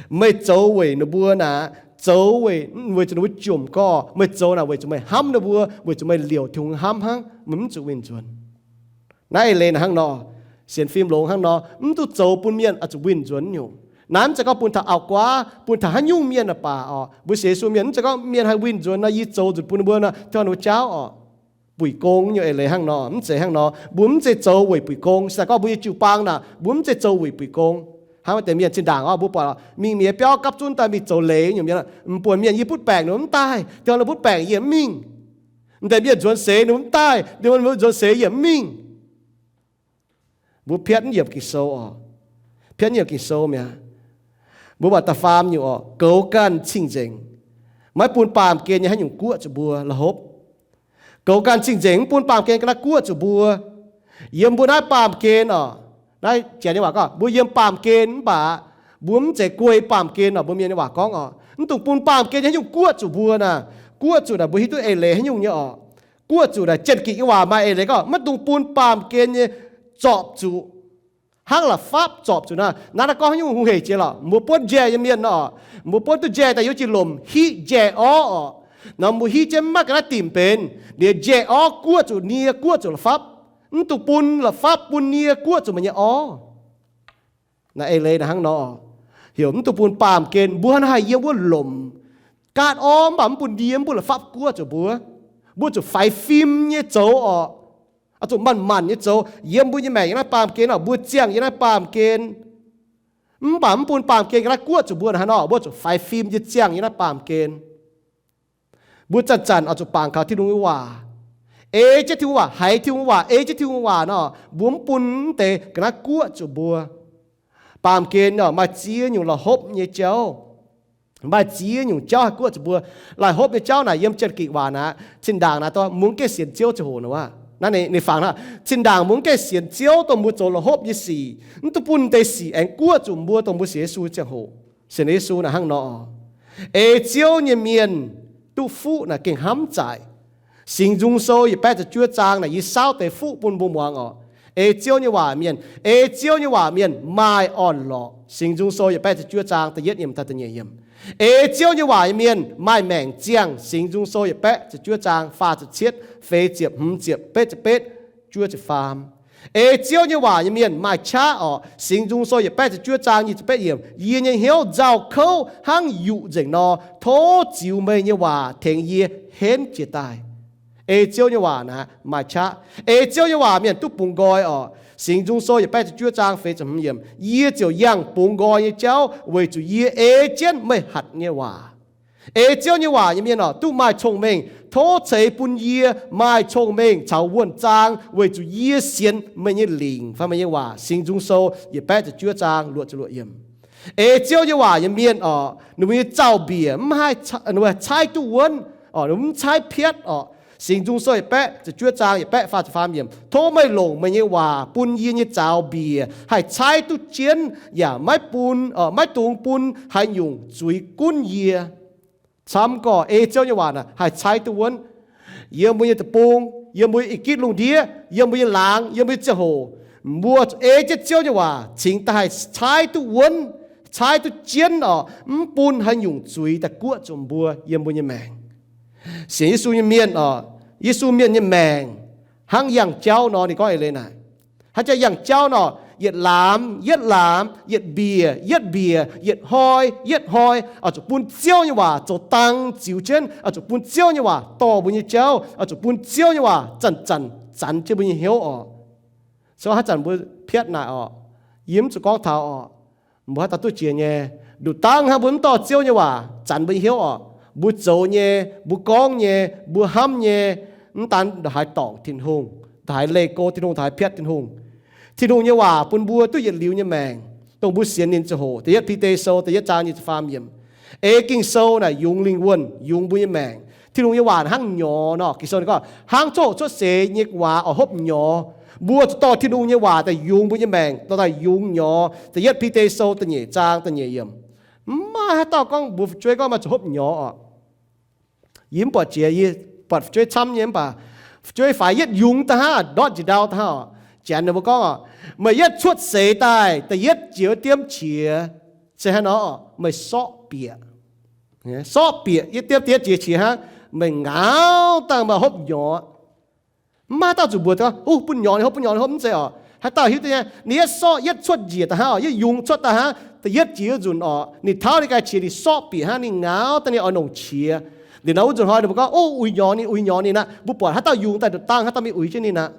Meih zoux weic ninh mbuo naaic, zoux weic, weic zuqc ninh mbuo jomc gorx. Meih zoux naaic weic zuqc meih hnamv ninh mbuo, weic zuqc meih liouc Tin-Hungh hnamv hnangv, meih mv zuqc winh nzuonx. Naaiv eix leiz naaiv hnangv nor, sienx fim longx hnangv nor, mv duqv zoux bun mienh oix zuqc winh nzuonx nyungc. Naaiv mv zeiz gorngv bun taux auv-guaav, bun taux haaix nyungc mienh aqv baac oc, mbuo sienx Yesu mienh mv zeiz gorngv mienh haih winh nzuonx nor, yie zoux nzunc bun ninh mbuo nor, tov ninh mbuo jauv oc. Buic gong nyungc eix leiz hnangv nor, mv zeiz hnangv nor. Mbuo mv zeiz zoux weic buic gong. Se gorngv mbuo nyei jiu-baang naaic, mbuo mv zeiz zoux weic buic gong. Hnangv maaih deix mienh zinh ndaangc oc, mbuo buatc mingh mienh biauv gapv zunv daaih mingh zoux leiz nyungc mienh, mv buatc mienh yie butv baengc ninh mbuo mv daaih, dongh ninh butv baengc yie mv mingh. Mv deix mienh nzuonx seix ninh mbuo mv daaih, dongh ninh mbuo nzuonx seix yie mv mingh. Mbuo piatv yiemc Ging-Sou oc. Piatv yiemc Ging-Sou mi'aqv. Mbuo maaih da'faam nyungc oc, goux ganh cing-nzengc, maiv bun baamh gen nyei haaix nyungc guoqv zuqc mbuo la'hopv. Goux ganh cing-nzengc, mv bun baamh gen ga'naaiv guoqv zuqc mbuo. Yiem mbuo naaiv baamh gen oc, naaiv janx nyei waac gorngv mbuo yiem baamh gen mv baac mbuo mv zeiz guei baamh gen oc. Mbuo mienh nyei waac gorngv oc, mv dungx bun baamh gen nyei haaix nyungc guoqv zuqc mbuo naaic. Guoqv zuqc naaic mbuo hiuv duqv eix leiz haaix nyungc nyei oc. Guoqv zuqc naaic Janx-Gikc nyei waac maaih eix leiz gorngv maiv dungx bun baamh gen nyei zorpc zuqc, hnangv la'fapv zorpc zuqc naaic. Naaiv gorngv haaix nyungc hungh heic jiex lorqc. Mbuo buonv njaih nyei mienh nor, mbuo buonv duqv njaih daaih yiem jiex lomc hiv njaih orv oc. Nor mbuo hiv jienv maiv ga'naaiv dimc benx, liuz njaih orv guoqv zuqc nie, guoqv zuqc la'fapv. Mv dungx bun la'fapv bun nie guoqv zuqc meih nyei orv. Naaiv eix leiz naaic hnangv nor, heuc mv dungx bun baamh gen, mbuo hnangv naaiv haih yiem wuov lomc gaatv orv mv baac mv bun nie mv bun la'fapv guoqv zuqc mbuo. Mbuo zuqc faix fim nyei zoux oc. Oix zuqc manc-manc nyei zoux yiem mbuo nyei maengc yiem naaiv baamh gen oc. Mbuo ziangh yiem naaiv baamh gen mv baac mv bun baamh gen ga'naaiv guoqv zuqc mbuo naaic hnangv nor, mbuo zuqc faix fim nyei ziangh yiem naaiv baamh gen. Mbuo zanc-zanc oix zuqc bangc kaux Tin-Hungh nyei waac, ei jienv Tin-Hungh waac, haiz Tin-Hungh waac, ei jienv Tin-Hungh waac nor, mbuo mv bun mv deix ga'naaiv guoqv zuqc mbuo. Baamh gen oc, maaih ziex nyungc la'hopv nyei jauv. Maaih ziex nyungc jauv haih guoqv zuqc mbuo. La'hopv nyei jauv naaic yiem Janx-Gikc waac naaic, zinh ndaangc naaic dongh mbuo mv gaengh sienx Ziouv ziangh hoc naaic wuov. Naaiv ninh, ninh fangx hnangv, zinh ndaangc mbuo mv gaengh sienx Ziouv dongh mbuo zoux la'hopv nyei sic, mv dungx bun deix sic aengx guoqv zuqc mbuo dongh mbuo sienx Yesu ziangh hoc. Sienx Yesu naaic hnangv nor, ei Ziouv nyei mienh duqv fuqv naaic gengh hnamv zaaic. Singx Nzung Sou yietc baeqv ziepc juov zaang naaic yie saauv deix fuqv bun mbuo muangx oc. Ei Ziouv nyei waac mienh, ei Ziouv nyei waac mienh maaih orn-lorqc. Singx Nzung Sou yietc baeqv ziepc juov zaang da'yietv yiemc taux da'nyeic yiemc. Ei Ziouv nyei waac nyei mienh maaih maengc ziangh. Singx Nzung Sou yietc baeqv ziepc juov zaang faah ziepc cietv, feix ziepc, hmz ziepc, betv ziepc betv, juov ziepc faam. Ei Ziouv nyei waac nyei mienh maaih qaqv orqc. Singx Nzung Sou yietc baeqv ziepc juov zaang nyic ziepc betv yiemc. Yie nyei hnyouv nzauh kouv hnangv yuqc nzengc nor, tov ziux meih nyei waac tengx yie henv jiez daaih. Ei Ziouv nyei waac naaic maaih qaqv. Ei Ziouv nyei waac mienh duqv bungx nqoi orqc. Singx Nzung Sou yietc baeqv ziepc juov zaang feix ziepc hmz yiemc. Yie ziouc yangh bungx nqoi nyei jauv weic zuqc yie ei jienv meih hatc nyei waac. Ei Ziouv nyei waac nyei mienh orqc, duqv maaih cong-mengh. Tov ceix bun yie maaih cong-mengh caux wuonh zaang weic zuqc yie sienx meih nyei lingc fai meih nyei waac. Singx Nzung Sou yietc baeqv ziepc juov zaang luoqc ziepc luoqc yiemc. Ei Ziouv nyei waac nyei mienh orqc, ninh mbuo nyei zaux-mbiec mv haih, ninh mbuo caaiv duqv wuonv, mv caaiv piatv orqc. Singx Nzung Sou yietc baeqv ziepc juov zaang yietc baeqv faah ziepc faam yiemc. Tov meih longc meih nyei waac bun yie nyei zaux-mbiec haih caaiv duqv jienv yaac maiv bun, maiv dungx bun haaix nyungc zuiz gunv yie. Camv gorx ei Ziouv nyei waac naaic haih caaiv duqv wuonv. Yiem mbuo nyei deic-bung, yiem mbuo nyei ih gitv lungh ndiev, yiem mbuo nyei laangz, yiem mbuo nyei ziangh hoc, mbuo zuqc ei jienv Ziouv nyei waac cingx daaih haih caaiv duqv wuonv, caaiv duqv jienv orqc, mv bun haaix nyungc zuiz daaih guoqv zuqc mbuo yiem mbuo nyei maengc. Sienx Yesu nyei mienh orqc, Yesu mienh nyei maengc hnangv yangh jauv nor, ninh gorngv eix leiz naaic. Hnangv jauv yangh jauv nor, yietc laamz yietv laamz, yietc mbiec yietv mbiec, yietc hnoi yietv hnoi, oix zuqc bun Ziouv nyei waac zoux dang ziux jienv, oix zuqc bun Ziouv nyei waac dorh mbuo nyei jauv, oix zuqc bun Ziouv nyei waac zanc-zanc zanc jienv mbuo nyei hnyouv orqc. Cou haaix zanc mbuo piatv naaic orqc, yie mv zuqc gorngv taux orqc, mbuo haaix dauh duqv jiex nyei. Nduqc dangv hnangv mbuo mv dorh Ziouv nyei waac zanc mbuo nyei hnyouv orqc, mbuo zoux nyei, mbuo gorngv nyei, mbuo hnamv nyei, mv daan ndongc haaix dorngc Tin-Hungh, ndongc haaix leih go Tin-Hungh, ndongc haaix piatv Tin-Hungh. Tin-Hungh nyei waac bun mbuo duqv yietc liuz nyei maengc, dongh mbuo sienx ninh ziangh hoc. Da'yietv Bide Sou da'yietv zaang nyic ziepc faam yiemc. Ei Ging-Sou naaic yungz lingh wuonh, yungz mbuo nyei maengc. Tin-Hungh nyei waac hnangv nyorx nor, Ging-Sou ninh gorngv hnangv coqv hoqc cuotv seix nyei waac oix hopv nyorx. Mbuo zuqc dorh Tin-Hungh nyei waac daaih yungz mbuo nyei maengc, dorh daaih yungz nyorx. Da'yietv Bide Sou da'nyeic zaang da'nyeic yiemc. Mv maaih haaix dauh gorngv mbuox fu'jueiv gorngv maaih zuqc hopv nyorx orqc. Yie mv buatc jiex, yie buatc fu'jueiv camv nyei mv baac fu'jueiv faix yietv yungz da'hnangv, ndortv njiec ndau da'hnangv orqc. Janx ninh mbuo gorngv orqc, meih yietv cuotv seix daaih da'yietv jiex wuov diemv qiex se hnangv nor, meih sorqv bieqc. Sorqv bieqc yietv diemv da'yietv jiex qiex hnangv, meih ngaauv dangh meih hopv nyorx. Mv maaih haaix dauh zuqc mbuox gorngv, uh, bun nyorx ninh hopv, bun nyorx ninh hopv, mv zeiz orqc. Haaix dauh hiuv duqv nyei, ninh yietv sorqv, yietv cuotv njiec da'hnangv orqc, yietv yungz cuotv da'hnangv, da'yietv jiex wuov nzunc orqc, ninh taux ninh ganh qiex ninh sorqv bieqc hnangv, ninh ngaauv dangh ninh oix nongc qiex. Liuz nor wuov nzunc hnoi ninh mbuo gorngv, oh, uix nyorx ninh, uix nyorx ninh aqv. Mbuo buatc haaix dauh yungz daaih nduqc dangh haaix dauh mingh uix jienv ninh aqv.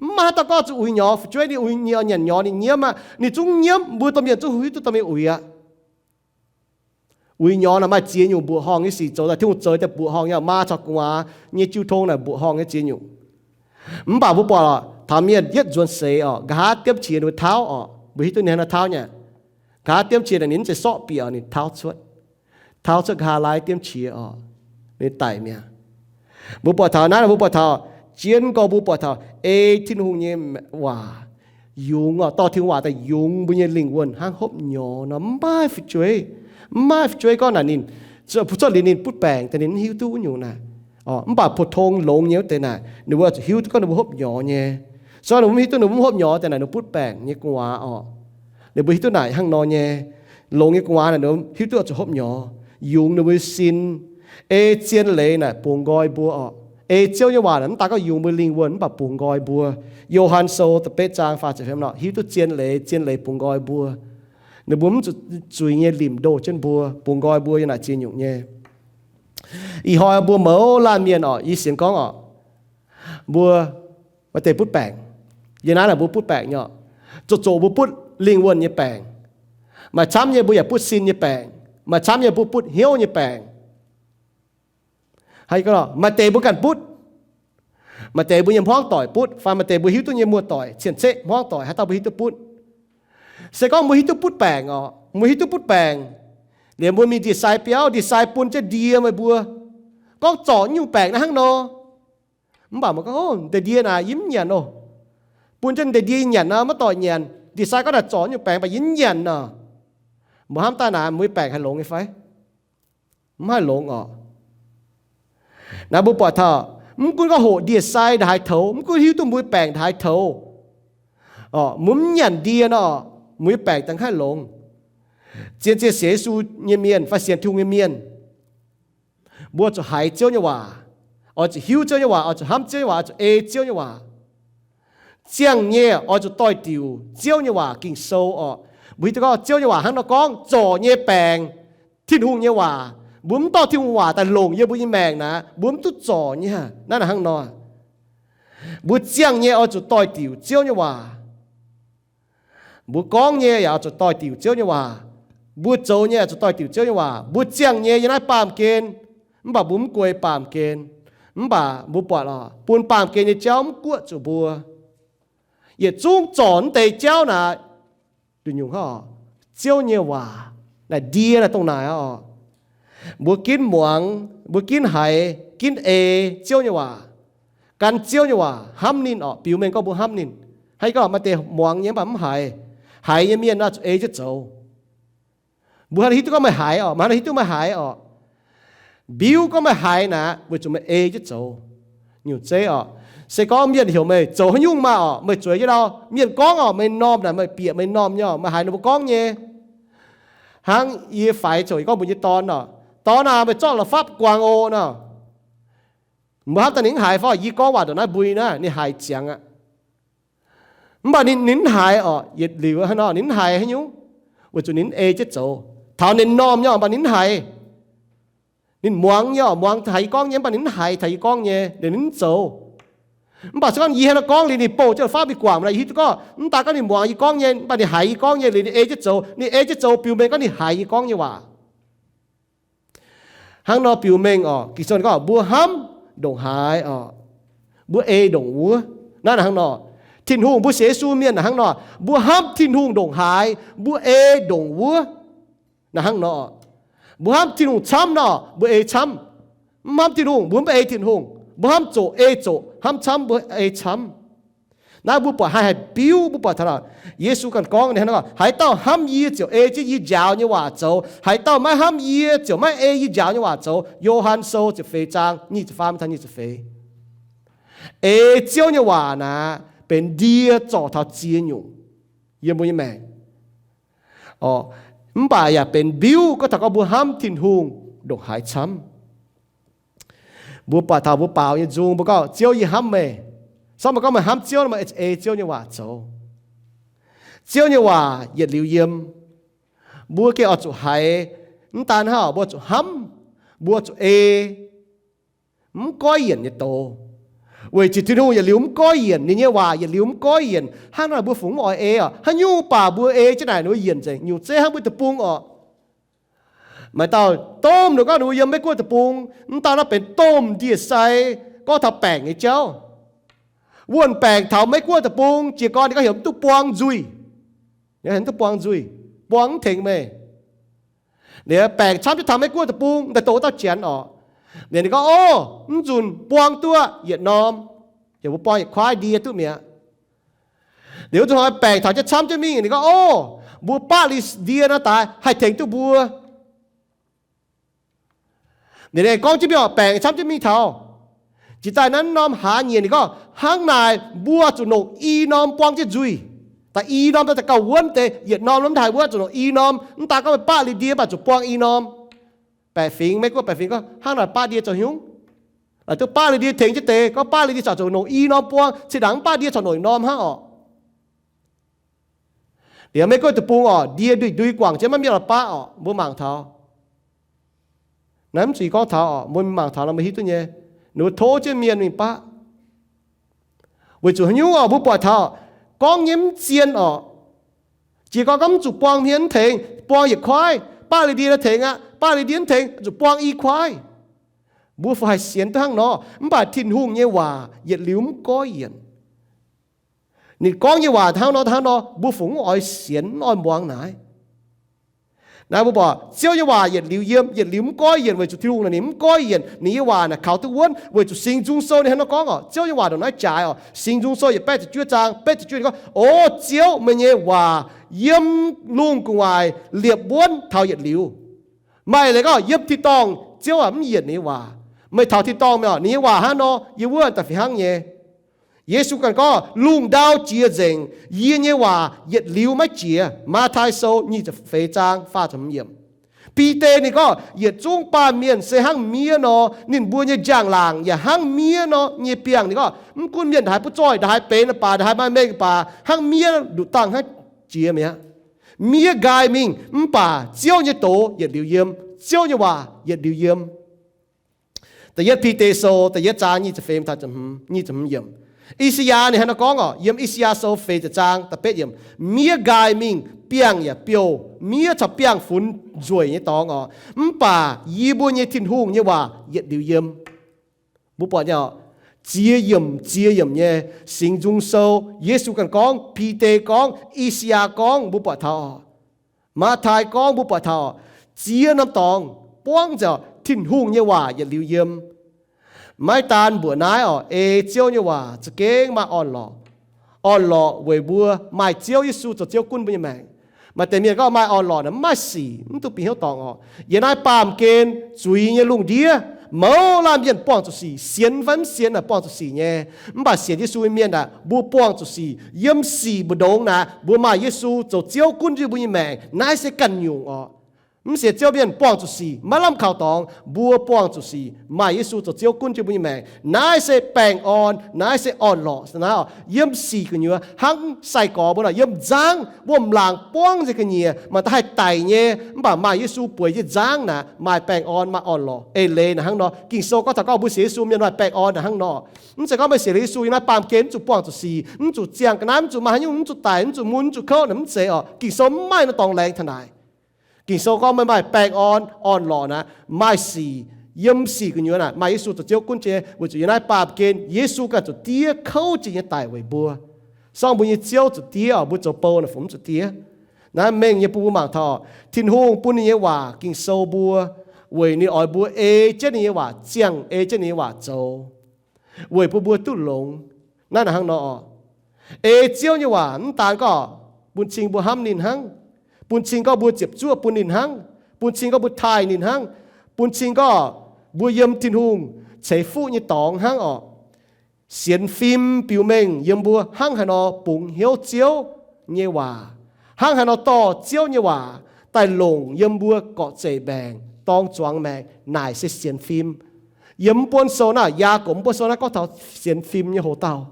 Mv maaih haaix dauh gorngv zuqc uix nyorx, fu'jueiv ninh uix nyorx, nyanc nyorx ninh nyiemv aqv. Ninh zungv nyiemv, mbuo domh mienh zungv hiuv duqv dorh mingh uix aqv. Uix nyorx naaic maaih ziex nyungc mbuoqc horngh nyei sic zoux daaih. Tin-Hungh zoux daaih mbuoqc horngh nyei, maa caux gu'nguaaz nyei jiu tong naaic mbuoqc horngh nyei ziex nyungc. Mv baac mbuo buatc lorqc, Taux mienh yietv nzuonx seix orqc, nqa'haav diemv qiex ninh mbuo tauv orqc, mbuo hiuv duqv ninh hnangv nor tauv nyei. Nqa'haav diemv qiex naaic ninh mv zeiz sorqv bieqc orqc, ninh tauv cuotv, tauv cuotv nqa'haav laai diemv qiex orqc, ninh daic mi'aqv. Mbuo buatc taux naaiv, mbuo buatc taux jienv gorx, mbuo buatc taux ei Tin-Hungh nyei waac yungz orqc, dorh Tin-Hungh waac daaih yungz mbuo nyei lingh wuonh hnangv hopv nyorx nor, mv maaih fu'jueiv, mv maaih fu'jueiv gorngv naaic ninh, cuotv liuz ninh butv baengc daaih ninh mv hiuv duqv wuov nyungc naaic. Mv baac pou-tong longx nyei wuov deix naaic ninh mbuo zuqc hiuv duqv gorngv ninh mbuo hopv nyorx nyei. Se gorngv ninh mbuo mv hiuv duqv ninh mbuo mv hopv nyorx deix naaic ninh mbuo butv baengc nyei gu'nguaaz orqc, ninh mbuo hiuv duqv naaic hnangv nor nyei. Longx nyei gu'nguaaz naaic ninh mbuo hiuv duqv oix zuqc hopv nyorx, yungz ninh mbuo nyei sin. Ei zien leiz naaic bungx nqoi mbuo orqc. Ei Ziouv nyei waac naaic mv daaih gorngv yungz mbuo lingh wuonh mv baac bungx nqoi mbuo. Yo^han Sou da'betv zaang faah ziepc fem nor, hiuv duqv zien leiz, zien leiz bungx nqoi mbuo. Ninh mbuo mv zuqc zuiz nyei limc ndoh jienv mbuo, bungx nqoi mbuo yiem naaic ziex nyungc nyei. Ih hnoi mbuo mouz laanh mienh orqc, yie sienx gorngv orqc, mbuo maaih deix butv baengc. Yie naaiv naaic mbuo butv baengc nyei orqc. Zoqc zoqc mbuo butv lingh wuonh nyei baengc. Maaih camv nyei mbuo yaac butv sin nyei baengc. Maaih camv nyei mbuo butv hnyouv nyei baengc. Haaix gorngv maaih deix mbuo ganh butv, maaih deix mbuo nyei hmuangv doic butv, fai maaih deix mbuo hiuv duqv nyei muoz-doic cien-ceqv hmuangv doic, haaix dauh mbuo hiuv duqv butv. Se gorngv mbuo hiuv duqv butv baengc orqc, mbuo hiuv duqv butv baengc, liemh mbuo mingh ndie-sai biauv, ndie-sai bun jienv ndie meih mbuo, gorngv zorc nyungc baengc naaiv hnangv nor. Mv baac mbuo gorngv, ndie-ndie naaic yie mv nyanc oc. Bun jienv ndie-ndie yie nyanc nor, maiv doic nyanc. Ndie-sai gorngv naaic zorc nyungc baengc baac yie mv nyanc nor. Mbuo hnamv daaih naaic mbuo nyei baengc haih longx nyei fai? Mv haih longx orqc. Naaiv mbuo buatc taux, mv gunv gorngv hoqc ndie-sai ndaaih haaix toux, mv gunv hiuv duqv mbuo nyei baengc ndaaih haaix toux, mbuo mv nyanc ndie nor, mbuo nyei baengc daaih haih longx. Zien-zien sienx Yesu nyei mienh fai sienx Tin-Hungh nyei mienh, mbuo zuqc haiz Ziouv nyei waac, oix zuqc hiuv Ziouv nyei waac, oix zuqc hnamv Ziouv nyei waac, oix zuqc ei Ziouv nyei waac. Ziangh nyei oix zuqc doix-diuc Ziouv nyei waac Ging-Sou orqc. Mbuo hiuv duqv gorngv Ziouv nyei waac hnangv nor gorngv zorc nyei baengc, Tin-Hungh nyei waac. Mbuo mv dorh Tin-Hungh waac daaih longc yiem mbuo nyei maengc naaic, mbuo mv duqv zorc nyei. Naaiv naaic hnangv nor, mbuo ziangh nyei oix zuqc doix-diuc Ziouv nyei waac. Mbuo gorngv nyei yaac oix zuqc doix-diuc Ziouv nyei waac. Mbuo zoux nyei oix zuqc doix-diuc Ziouv nyei waac. Mbuo ziangh nyei yiem naaiv baamh gen, mv baac mbuo mv guei baamh gen. Mv baac mbuo buatc lorqc, bun baamh gen nyei jauv mv guoqv zuqc mbuo. Yietc zungv zorc mv deix jauv naaic, nduqc nyungc hnangv orqc, Ziouv nyei waac naaic ndie naaic dongh naaic orqc. Mbuo ginv muangx, mbuo ginv haiz, ginv ei Ziouv nyei waac, gan Ziouv nyei waac hnamv ninh orqc, biux mengh gorngv mbuo hnamv ninh. Hnangv gorngv maaih deix muangx nyei mv baac mv haiz, haiz nyei mienh nor zuqc ei jienv zoux. Mbuo hnangv hiuv duqv gorngv meih haiz orqc, mbuo hnangv hiuv duqv meih haiz orqc. Mbiuv gorngv meih haiz naaic, weic zuqc meih ei jienv zoux. Nyungc zeiv orqc, se gorngv mienh heuc meih zoux haaix nyungc maah orqc, meih zueiz jienv ndau. Mienh gorngv orqc, meih m'normh naaic, meih bieqc meih m'normh nyei orqc, meih haiz ninh mbuo gorngv nyei. Hnangv yie faix coc yie gorngv mbuox yie nyei dorn orqc, dorn aac, meih zorqv la'fapv guangc oc nor. Mbuo hnamv daaih ninh mv haiz fai? Yie gorngv waac ndongc naaiv mbuo naaiv, ninh haiz ziangx aqv. Mv baac ninh, ninh mv haiz orqc, yietc liuz hnangv nor ninh mv haiz haaix nyungc, weic zuqc ninh mv ei jienv zoux. Taux ninh m'normh nyei orqc, mv baac ninh mv haiz. Ninh muangx nyei orqc, muangx taux yie gorngv nyei, mv baac ninh mv haiz taux yie gorngv nyei, ninh mv zoux. Mv baac se gorngv yie hnangv nor gorngv liuz, ninh bouh jienv la'fapv mingh guangc naaic, yie hiuv duqv gorngv mv daaih gorngv ninh muangx yie gorngv nyei, mv baac ninh haiz yie gorngv nyei, liuz ninh ei jienv zoux. Ninh ei jienv zoux biux mengh gorngv ninh haiz yie gorngv nyei waac. Hnangv nor biux mengh orqc, Ging-Sou gorngv mbuo hnamv ndongc haaix orqc, mbuo ei ndongc wuov. Naaiv hnangv nor, Tin-Hungh, mbuo sienx Yesu mienh hnangv nor, mbuo hnamv Tin-Hungh ndongc haaix, mbuo ei ndongc wuov. Naaiv hnangv nor, mbuo hnamv Tin-Hungh camv nor, mbuo ei camv. Mv hnamv Tin-Hungh, mbuo mv ei Tin-Hungh. Mbuo hnamv zoqc, ei zoqc. Hnamv camv, mbuo ei camv. Naaiv mbuo buatc haih haih biuv, mbuo buatc taux Yesu ganh gorngv, haaix dauh hnamv yie ziouc ei jienv yie njaaux nyei waac zoux. Haaix dauh maiv hnamv yie ziouc maiv ei yie njaaux nyei waac zoux. Yo^han Sou ziepc feix zaang nyic ziepc faam taux nyic ziepc feix. Ei Ziouv nyei waac naaic benx ndie zorc taux ziex nyungc yiem mbuo nyei maengc. Mv baac yaac benx mbiuv gorngv taux gorngv mbuo hnamv Tin-Hungh ndongc haaix camv. Mbuo buatc taux mbuo baaux nyei nzung, mbuo gorngv, Ziouv, yie hnamv meih. Sortv meih gorngv meih hnamv Ziouv nor, meih ei Ziouv nyei waac zoux. Ziouv nyei waac yietc liuz yiem, mbuo gengh oix zuqc haiz. Mv daan hnangv, mbuo zuqc hnamv, mbuo zuqc ei, mv goiv yienc nyei doz. Weic zuqc Tin-Hungh yietc liuz mv goiv yienc, ninh nyei waac yietc liuz mv goiv yienc. Hnangv naaic mbuo fungc mv oix ei orqc. Haaix nyungc baac mbuo ei jienv naaic ninh mbuo yienc nzengc. Nyungc zeiv hnangv mbuo deic-bung orqc. Maaih dauh domh ninh gorngv ninh mbuo yiem Meiv-Guoqv deic-bung, mv daan naaiv benx domh ndie-sai gorngv taux baengc nyei jauv. wuonh baengc taux Meiv Guoqv deic-bung, jiez gorn ninh gorngv heuc mv duqv buang nzuih. Ninh heuc mv duqv buang nzuih, buang mv tengx meih. Liuz baengc camv jienv taux Meiv Guoqv deic-bung, daaih dongh wuov dauh Janx oc. Liuz ninh gorngv, Ov, mv nzunc buang duqv yietc norm, heuc mbuo buang yietc kuaaiv ndie duqv mi'aqv. Liuz wuov nzunc hnoi baengc taux jienv camv jienv mingh, ninh gorngv, Ov, mbuo baqv liuz ndie nor daaih haih tengx duqv mbuo. Ninh aengx gorngv jienv mingh oc, baengc camv jienv mingh taux, jiex daaih naaiv norm hlaax nyienc ninh gorngv, Hnangv naaic mbuo zuqc nongc i norm buang jienv nzuih. Daaih i norm daaih gauh wuonv deix, yietc norm mv haih wuov, zuqc nongc i norm. Mv daan gorngv meih baqv liuz ndie mv baac zuqc buang i norm. Baeqc fingx, Meiv Guoqv baeqc fingx gorngv, Hnangv naaic baqv ndie zoux haaix nyungc? Laaic duqv baqv liuz ndie tengx jienv deix, gorngv baqv liuz ndie corc zuqc nongc i norm buang, cin ndaangc mv baqv ndie corc nongc norm hnangv oc. Liuz Meiv Guoqv deic-bung oc, ndie ndui-ndui guangc jienv maiv mienh oix baqv oc, mbuo mangc taux. Naaiv mv zuqc gorngv taux oc, mbuo mangc taux nor mbuo hiuv duqv nyei. Ninh mbuo tov jienv mienh mingh baqv. Weic zuqc haaix nyungc oc, mbuo buatc taux gorngv nyei mv zien oc. Jiex gorn gorngv mv zuqc buang hmien mv tengx, buang yietc kuaaiv, baqv liuz ndie nor tengx aqv, baqv liuz ndie mv tengx, zuqc buang i kuaaiv. Mbuo fungc haih sienx duqv hnangv nor? Mv baac Tin-Hungh nyei waac yietc liuz mv goiv yienc. Ninh gorngv nyei waac hnangv nor hnangv nor, mbuo fungc mv oix sienx, mv oix muangx naaic. Naaiv mbuo buatc Ziouv nyei waac yietc liuz yiem, yietc liuz mv goiv yienc, weic zuqc Tin-Hungh naaic ninh mv goiv yienc. Ninh nyei waac naaic kaux duqv wuonv, weic zuqc Singx Nzung Sou ninh hnangv nor gorngv oc. Ziouv nyei waac ndongc naaiv jaaix oc. Singx Nzung Sou yietc baeqv ziepc juov zaang betv ziepc juov ninh gorngv, O Ziouv, meih nyei waac yiem lungh gu'nguaaic liepc wuonv taux yietc liuz. Maaih leiz gorngv yiem tin-dorngh Ziouv aac mv yienc ninh nyei waac. Meih taux tin-dorngh mingh oc, ninh nyei waac hnangv nor yiem wuov daaih fih hnangv nyei. Yesu ganh gorngv, Lungh ndau jiex nzengc, yie nyei waac yietc liuz maiv jiex. Matv^taai Sou nyic ziepc feix zaang faah ziepc hmz yiemc. Bide ninh gorngv, Yietc zungv baamh mienh se hnangv miev nor, ninh mbuo nyei njang-laangc yaac hnangv miev nor nyei biangh. Ninh gorngv mv gunv mienh ndaaih haaix butv zoih, ndaaih haaix benx baac, ndaaih haaix maaih mengh baac, hnangv miev nduqc dangh hnangv jiex mi'aqv. Miev nqaai mingh mv baac Ziouv nyei doz yietc liuz yiem, Ziouv nyei waac yietc liuz yiem. Da'yietv Bide Sou da'yietv zaang nyic ziepc feix, nyic ziepc hmz yiemc. I^saa^yaa ninh hnangv nor gorngv oc, yiem I^saa^yaa Sou feix ziepc zaang da'betv yiemc, Miev nqaai mingh, biangh yaac biouv, miev caux biangh funx nzueic nyei dorngx oc, mv baac yie mbuo nyei Tin-Hungh nyei waac yietc liuz yiem. Mbuo buatc nyei oc, ziex yiemc ziex yiemc nyei Singx Nzung Sou, Yesu ganh gorngv, Bide gorngv, I^saa^yaa gorngv, mbuo buatc taux oc. Matv^taai gorngv mbuo buatc taux, ziex norm dorngx buangv nzengc Tin-Hungh nyei waac yietc liuz yiem. Maiv daan mbuoqc naaiv oc, ei Ziouv nyei waac za'gengh maaih orn-lorqc. Orn-lorqc weic mbuo maaih Ziouv Yesu zoux Ziouv gunv mbuo nyei maengc. Maaih deix mienh gorngv maaih orn-lorqc naaic mv maaih sic, mv duqv bieqc hnyouv dorngc oc. Yiem naaiv baamh gen zuiz nyei lungh ndiev, mouz laanh mienh buangh zuqc sic, sienx fai mv sienx naaic buangh zuqc sic nyei. Mv baac sienx Yesu nyei mienh aeqv, mbuo buangh zuqc sic. Yiem sic mbu'ndongx naaic, mbuo maaih Yesu zoux Ziouv gunv jienv mbuo nyei maengc. Naaiv se ganh nyungc oc. Mv sienx Ziouv mienh buangh zuqc sic, maiv lamh kaux dorngx. Mbuo buangh zuqc sic, maaih Yesu zoux Ziouv gunv jienv mbuo nyei maengc. Naaiv se baengh orn, naaiv se orn-lorqc. Naaiv oc, yiem sic gu'nyuoz hnangv sai-gorx mbuo nor, yiem nzangv wuom-laangc buangv nzengc ga'nyiec, maaih da'haih daic nyei. Mv baac maaih Yesu bueix jienv nzangv naaic, maaih baengh orn, maaih orn-lorqc. Eix leiz naaic hnangv nor, Ging-Sou gorngv taux gorngv mbuo sienx Yesu mienh maaih baengh orn naaic hnangv nor. Mv zeiz gorngv meih sienx Yesu yiem naaiv baamh gen mv zuqc buangh zuqc sic, mv zuqc ziangh ga'naaiv, mv zuqc maaih haaix nyungc, mv zuqc daic, mv zuqc mun, mv zuqc kouv naaic, mv zeiz oc. Ging-Sou mv maaih norm dorngx laengz taux naaic. Ging-Sou gorngv meih maaih baengh orn, orn-lorqc naaic, maaih sic, yiem sic gu'nyuoz naaic maaih Yesu zoux Ziouv gunv jienv, weic zuqc yiem naaiv baamh gen Yesu ganh zuqc diev kouv jiex nyei daic weic mbuo. Sorng mbuo nyei Ziouv zuqc diev oc, mbuo zoux bou naaic fungc mv zuqc diev. Naaiv mengh nyei bun mbuo mangc taux Tin-Hungh bun ninh nyei waac Ging-Sou mbuo, weic ninh oix mbuo ei jienv ninh nyei waac ziangh, ei jienv ninh nyei waac zoux, weic bun mbuo duqv longx. Naaiv naaic hnangv nor oc. Ei Ziouv nyei waac mv daan gorngv bun cing mbuo hnamv ninh hnangv, bun cing gorngv mbuo ziepc zuoqv bun ninh hnangv, bun cing gorngv mbuo taaih ninh hnangv, bun cing gorngv mbuo yiem Tin-Hungh ceix fuqv nyei dorngx hnangv oc. Sienx fim biux mengh yiem mbuo hnangv haaix nor bungx hnyouv Ziouv nyei waac, hnangv haaix nor dorh Ziouv nyei waac daaih longc yiem mbuo gorqv-zeic maengc, dorng zuangx maengc, naaic se sienx fim. Yiem mv buonv sou naaiv, Yaagorpc mv buonv sou naaiv gorngv taux sienx fim nyei hoc dauh.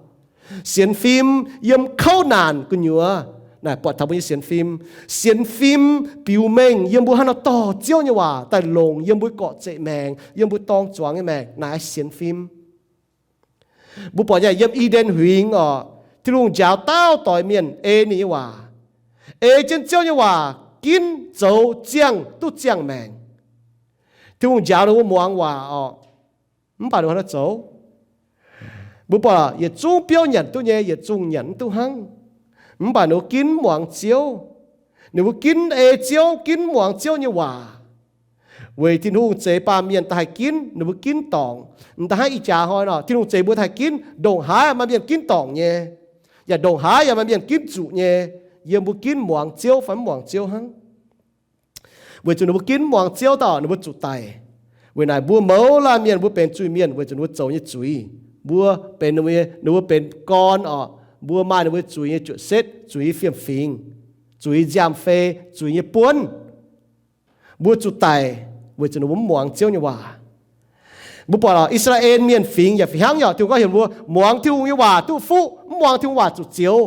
Sienx fim yiem kouv naanc gu'nyuoz naaic buatc taux mbuo nyei sienx fim. Sienx fim biux mengh yiem mbuo hnangv nor dorh Ziouv nyei waac daaih longc yiem mbuo gorqv-zeic maengc, yiem mbuo dorng zuangx nyei maengc, naaic sienx fim. Mbuo buatc nyei yiem I^nden Huingx oc, Tin-Hungh njaaux dauh doix mienh ei ninh nyei waac, ei jienv Ziouv nyei waac ginv zoux ziangh duqv ziangh maengc. Tin-Hungh njaaux ninh mbuo muangx waac oc, mv baac ninh mbuo hnangv nor zoux. Mbuo buatc yietc zungv biouv nyanc duqv nyei, yietc zungv nyanc mv duqv hnangv. Mv baac ninh mbuo ginv muangx Ziouv. Ninh mbuo ginv ei Ziouv, ginv muangx Ziouv nyei waac. Weic Tin-Hungh zeix baamh mienh daaih haih ginv, ninh mbuo ginv dorngc. M'daaih hnangv ih jaax hnoi nor, Tin-Hungh zeix mbuo haih ginv, ndongc haaix maaih mienh ginv dorngc nyei, yaac ndongc haaix yaac maaih mienh ginv zuqc nyei, yiem mbuo ginv muangx Ziouv fai mv muangx Ziouv hnangv. Weic zuqc ninh mbuo ginv mv muangx Ziouv dauh, ninh mbuo zuqc daic. Weic naaic mbuo mouz laanh mienh mbuo benx zuiz-mienh weic zuqc ninh mbuo zoux nyei zuiz. Mbuo benx ninh mbuo, ninh mbuo benx gorn orqc, mbuo maaih ninh mbuo zuiz nyei juoqc setv, zuiz nyei fiem-fingx, zuiz nziaamv-fei, zuiz nyei buonv. Mbuo zuqc daic weic zuqc ninh mbuo mv muangx Ziouv nyei waac. Mbuo buatc orqc, I^saa^laa^en Mienh fingx yaac fih hnangv nyei orqc. Tin-Hungh gorngv heuc mbuo muangx Tin-Hungh nyei waac duqv fuqv, mv muangx Tin-Hungh waac zuqc zioux.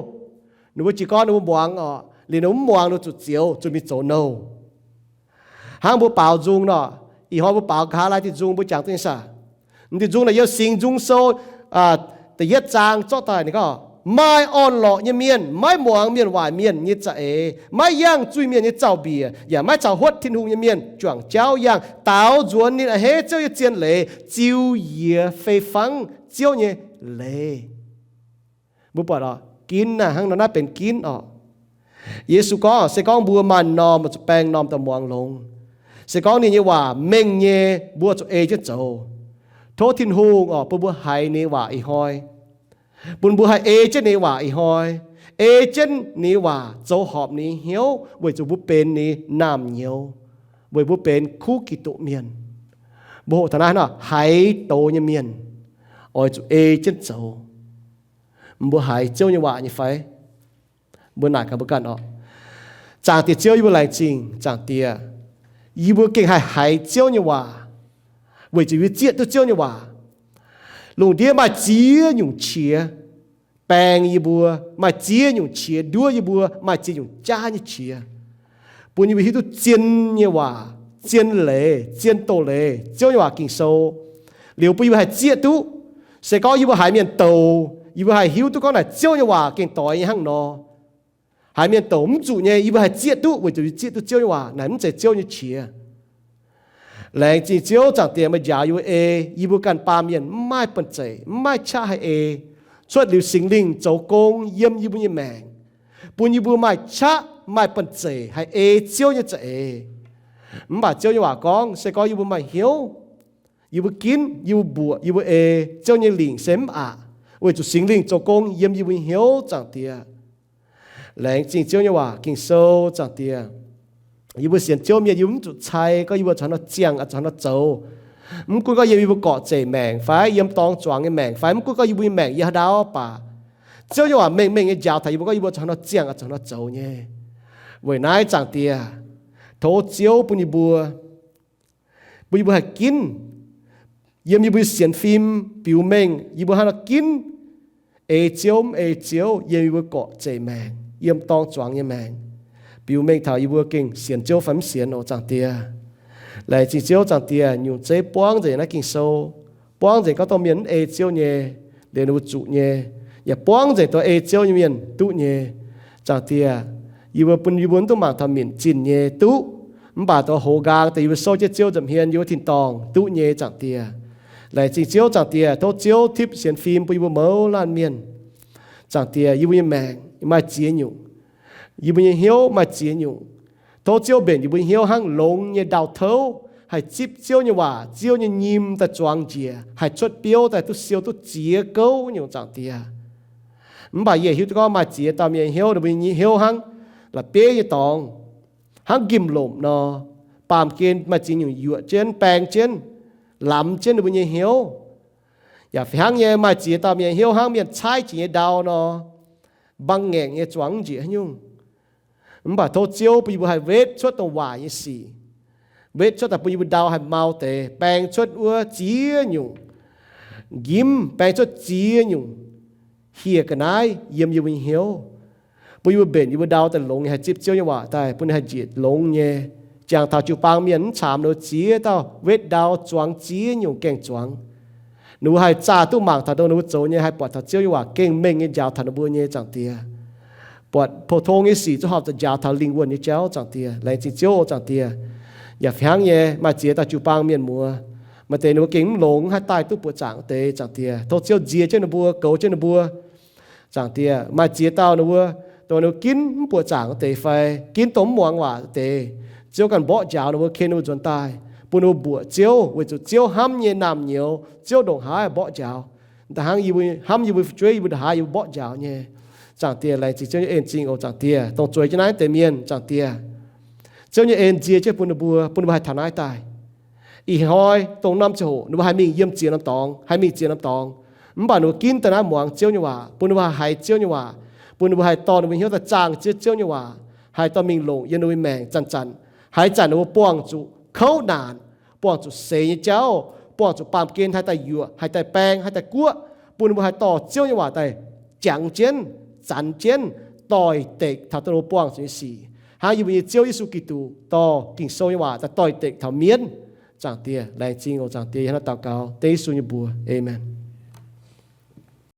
Ninh mbuo jiez gorn ninh mbuo muangx orqc, liuz ninh mbuo mv muangx ninh mbuo zuqc zioux, zuqc mingh zoux nouh. Hnangv mbuo baaux nzung nor, ih hnoi mbuo baaux nqa'haav laai diuh nzung mbuo jangx duqv nyei saah? M'diuh nzung naaic yiem Singx Nzung Sou da'yietv zaang zorqv daaih ninh gorngv, maaih orn-lorqc nyei mienh maiv muangx mienh waaic mienh nyei za'eix, maiv yangh zuiz-mienh nyei zaux-mbiec, yaac maiv caux huotv Tin-Hungh nyei mienh juangc jauv yangh, daaux nzuonx ninh a'hneiv Ziouv nyei zien leiz, ziux yie fei fangv Ziouv nyei leiz. Mbuo buatc orqc, ginv naaiv hnangv nor naaiv benx ginv orqc. Yesu gorngv, se gorngv mbuo maaih norm zuqc baeng norm daaih muangx longx. Se gorngv ninh nyei waac mengh nyei, mbuo zuqc ei jienv zoux. Tov Tin-Hungh orqc bun mbuo haiz ninh waac ih hnoi, bun mbuo haih ei jienv ninh waac ih hnoi, ei jienv ninh waac zoux horpc ninh hnyouv weic zuqc mbuo benx ninh naamh nyouz, weic mbuo benx kuv Giduc mienh. Mbuo hoqc taux naaiv nor, haiz doz nyei mienh oix zuqc ei jienv zoux. Mbuo haiz Ziouv nyei waac nyei fai? Mbuo naaic gaax mbuo ganh orqc. Zaangc Diex Ziouv, yie mbuo laengz zingh Zaangc Diex. Yie mbuo gengh haih haiz Ziouv nyei waac, weic zuqc yie mbuo zieqv duqv Ziouv nyei waac. Lungh ndiev maaih ziex nyungc qiex baeng yie mbuo, maaih ziex nyungc qiex nduov yie mbuo, maaih ziex nyungc jaav nyei qiex bun yie mbuo hiuv duqv zien nyei waac, zien leiz, zien doz-leiz, Ziouv nyei waac Ging-Sou. Liuz bun yie mbuo haih zieqv duqv. Se gorngv yie mbuo haiz mienh douc, yie mbuo haih hiuv duqv gorngv naaic Ziouv nyei waac gengh doix nyei hnangv nor. Haiz mienh douc mv zuqc nyei, yie mbuo haih zieqv duqv weic zuqc yie zieqv duqv Ziouv nyei waac, naaic mv zeiz Ziouv nyei qiex. Laengz zingh Ziouv Zaangc Diex meih njaaux yie mbuo ei, yie mbuo ganh baamh mienh mv maaih banh zeic, mv maaih qaqv haih ei. Cuotv liuz Singx Lingh zoux gong yiem yie mbuo nyei maengc, bun yie mbuo maaih qaqv maaih banh zeic haih ei Ziouv nyei za'eix. Mv baac Ziouv nyei waac gorngv, se gorngv yie mbuo maaih hnyouv, yie mbuo ginv, yie mbuo mbuoqc, yie mbuo ei, Ziouv nyei lingc se mv aqc, weic zuqc Singx Lingh zoux gong yiem yie mbuo nyei hnyouv, Zaangc Diex. Laengz zingh Ziouv nyei waac Ging-Sou, Zaangc Diex. Yie mbuo sienx Ziouv mienh, yie mbuo mv zuqc cai gorngv yie mbuo zuqc haaix nor ziangh, zuqc haaix nor zoux. Mv gunv gorngv yiem yie mbuo gorqv-zeic maengc fai yiem dorng zuangx nyei maengc fai mv gunv gorngv yie mbuo nyei maengc yiem haaix ndau baac, Ziouv nyei waac mengh mengh nyei njaaux taux yie mbuo gorngv yie mbuo zuqc haaix nor ziangh, zuqc haaix nor zoux nyei. Weic naaiv, Zaangc Diex, tov Ziouv bun yie mbuo, bun yie mbuo haih ginv yiem yie mbuo sienx fim, biux mengh yie mbuo haaix nor ginv, ei Ziouv mv ei Ziouv, yiem yie mbuo gorqv-zeic maengc, yiem dorng zuangx nyei maengc, biux mengh taux yie mbuo gengh sienx Ziouv fai mv sienx oc, Zaangc Diex. Laengz zingh Ziouv, Zaangc Diex, nyungc zeiv buangv nzengc naaiv Ging-Sou, buangv nzengc gorngv dongh mienh mv ei Ziouv nyei, liuz ninh mbuo zuqc nyei, yaac buangv nzengc dongh ei Ziouv nyei mienh duqv nyei. Zaangc Diex, yie mbuo bun yie mbuo mv duqv mangc taux minc zinh nyei duqv, mv baac dongh hoz nqaang deix yie mbuo souv jienv Ziouv nza'hmien yie mbuo tin-dorngh duqv nyei, Zaangc Diex. Laengz zingh Ziouv, Zaangc Diex, tov Ziouv tipv sienx fim bun yie mbuo mouz laanh mienh. Zaangc Diex, yie mbuo nyei maengc maaih ziex nyungc, yie mbuo nyei hnyouv maaih ziex nyungc. Tov Ziouv mbenc yie mbuo nyei hnyouv hnangv longx nyei ndau-touv, haih zipv Ziouv nyei waac, Ziouv nyei nyim daaih zuangx njiec, haih cuotv biouv daaih duqv siou duqv ziex gouv nyungc, Zaangc Diex. Mv baac yie hiuv duqv gorngv maaih ziex dauh mienh nyei hnyouv, ninh mbuo nyei hnyouv hnangv la'bieiv nyei dorngx, hnangv nqimh lomc nor, baamh gen maaih ziex nyungc yuoqc jienv, baeng jienv, lamz jienv ninh mbuo nyei hnyouv. Yaac fih hnangv nyei, maaih ziex dauh mienh nyei hnyouv hnangv mienh caaiv jiex nyei ndau nor, mbang ngaengc nyei zuangx mv njiec haaix nyungc. Mv baac tov Ziouv bun yie mbuo haih wetv cuotv dongh waaic nyei sic, wetv cuotv daaih bun yie mbuo ndau haih mau deix, baeng cuotv wuov ziex nyungc njimv, baeng cuotv ziex nyungc hieh ga'naaiv yiem yie mbuo nyei hnyouv, bun yie mbuo mbenc yie mbuo ndau daaih longx nyei haih zipv Ziouv nyei waac daaih bun ninh haih njiec longx nyei, jangx taux jiu-baang mienh mv caamx ninh mbuo ziex dauh wetv ndau zuangx ziex nyungc gaeng-zuangx. Ninh mbuo haih zaah duqv mangc taux dongh ninh mbuo zoux nyei haih buatc taux Ziouv nyei waac gengh mengh nyei njaaux taux ninh mbuo nyei, Zaangc Diex. Buatc pou-tong nyei sic zuqc horpc zuqc njaaux taux lingh wuonh nyei jauv, Zaangc Diex. Laengz zingh Ziouv oc, Zaangc Diex. Yaac fih hnangv nyei, maaih ziex dauh jiu-baang mienh muoz, Maaih deix ninh mbuo gengh mv longx, haih daaih duqv buoqc zaangc wuov deix, Zaangc Diex. Tov Ziouv nziex jienv ninh mbuo, goux jienv ninh mbuo, Zaangc Diex. Maaih ziex dauh ninh mbuo, dongh ninh mbuo ginv mv buoqc zaangc wuov deix fai ginv dongh mv muangx waac wuov deix, Ziouv ganh mborqv njaaux ninh mbuo, ken ninh mbuo nzuonx daaih, bun ninh mbuo mbuoqc Ziouv, weic zuqc Ziouv hnamv nyei naamh nyouz, Ziouv ndongc haaix mborqv njaaux. Hnangv yie mbuo hnamv yie mbuo fu'jueiv, yie mbuo ndongc haaix yie mbuo mborqv njaaux nyei. Zaangc Diex, laengz zingh Ziouv nyei en zingh oc, Zaangc Diex. Dongh zueiz jienv naaiv deix mienh, Zaangc Diex, Ziouv nyei en nziex jienv bun ninh mbuo, bun ninh mbuo haih taux naaiv daaih. Ih hnoi dongh norm ziangh hoc ninh mbuo haih mingh yiem ziex norm dorngx, haih mingh ziex norm dorngx, mv baac ninh mbuo ginv daaih naaiv muangx Ziouv nyei waac, bun ninh mbuo haih haiz Ziouv nyei waac, bun ninh mbuo haih dorh ninh mbuo hnyouv daaih zaangh jienv Ziouv nyei waac, haih dorh mingh longc yiem ninh mbuo maengc zanc-zanc. Haaix zanc ninh mbuo buangh zuqc kouv naanc, buangh zuqc seix nyei jauv, buangh zuqc baamh gen haih daaih yuoqc, haih daaih baeng, haih daaih guoqv, bun ninh mbuo haih dorh Ziouv nyei waac daaih jangx jienv, zanx jienv, doix-dekc taux dongh ninh mbuo buangh zuqc nyei sic. Hnangv yie mbuo nyei Ziouv Yesu Giduc dorh Ging-Sou nyei waac daaih doix-dekc taux mienv. Zaangc Diex, laengz zingh oc, Zaangc Diex. Yie hnangv naaiv daux gaux dengv Yesu nyei mbuox. Aamen.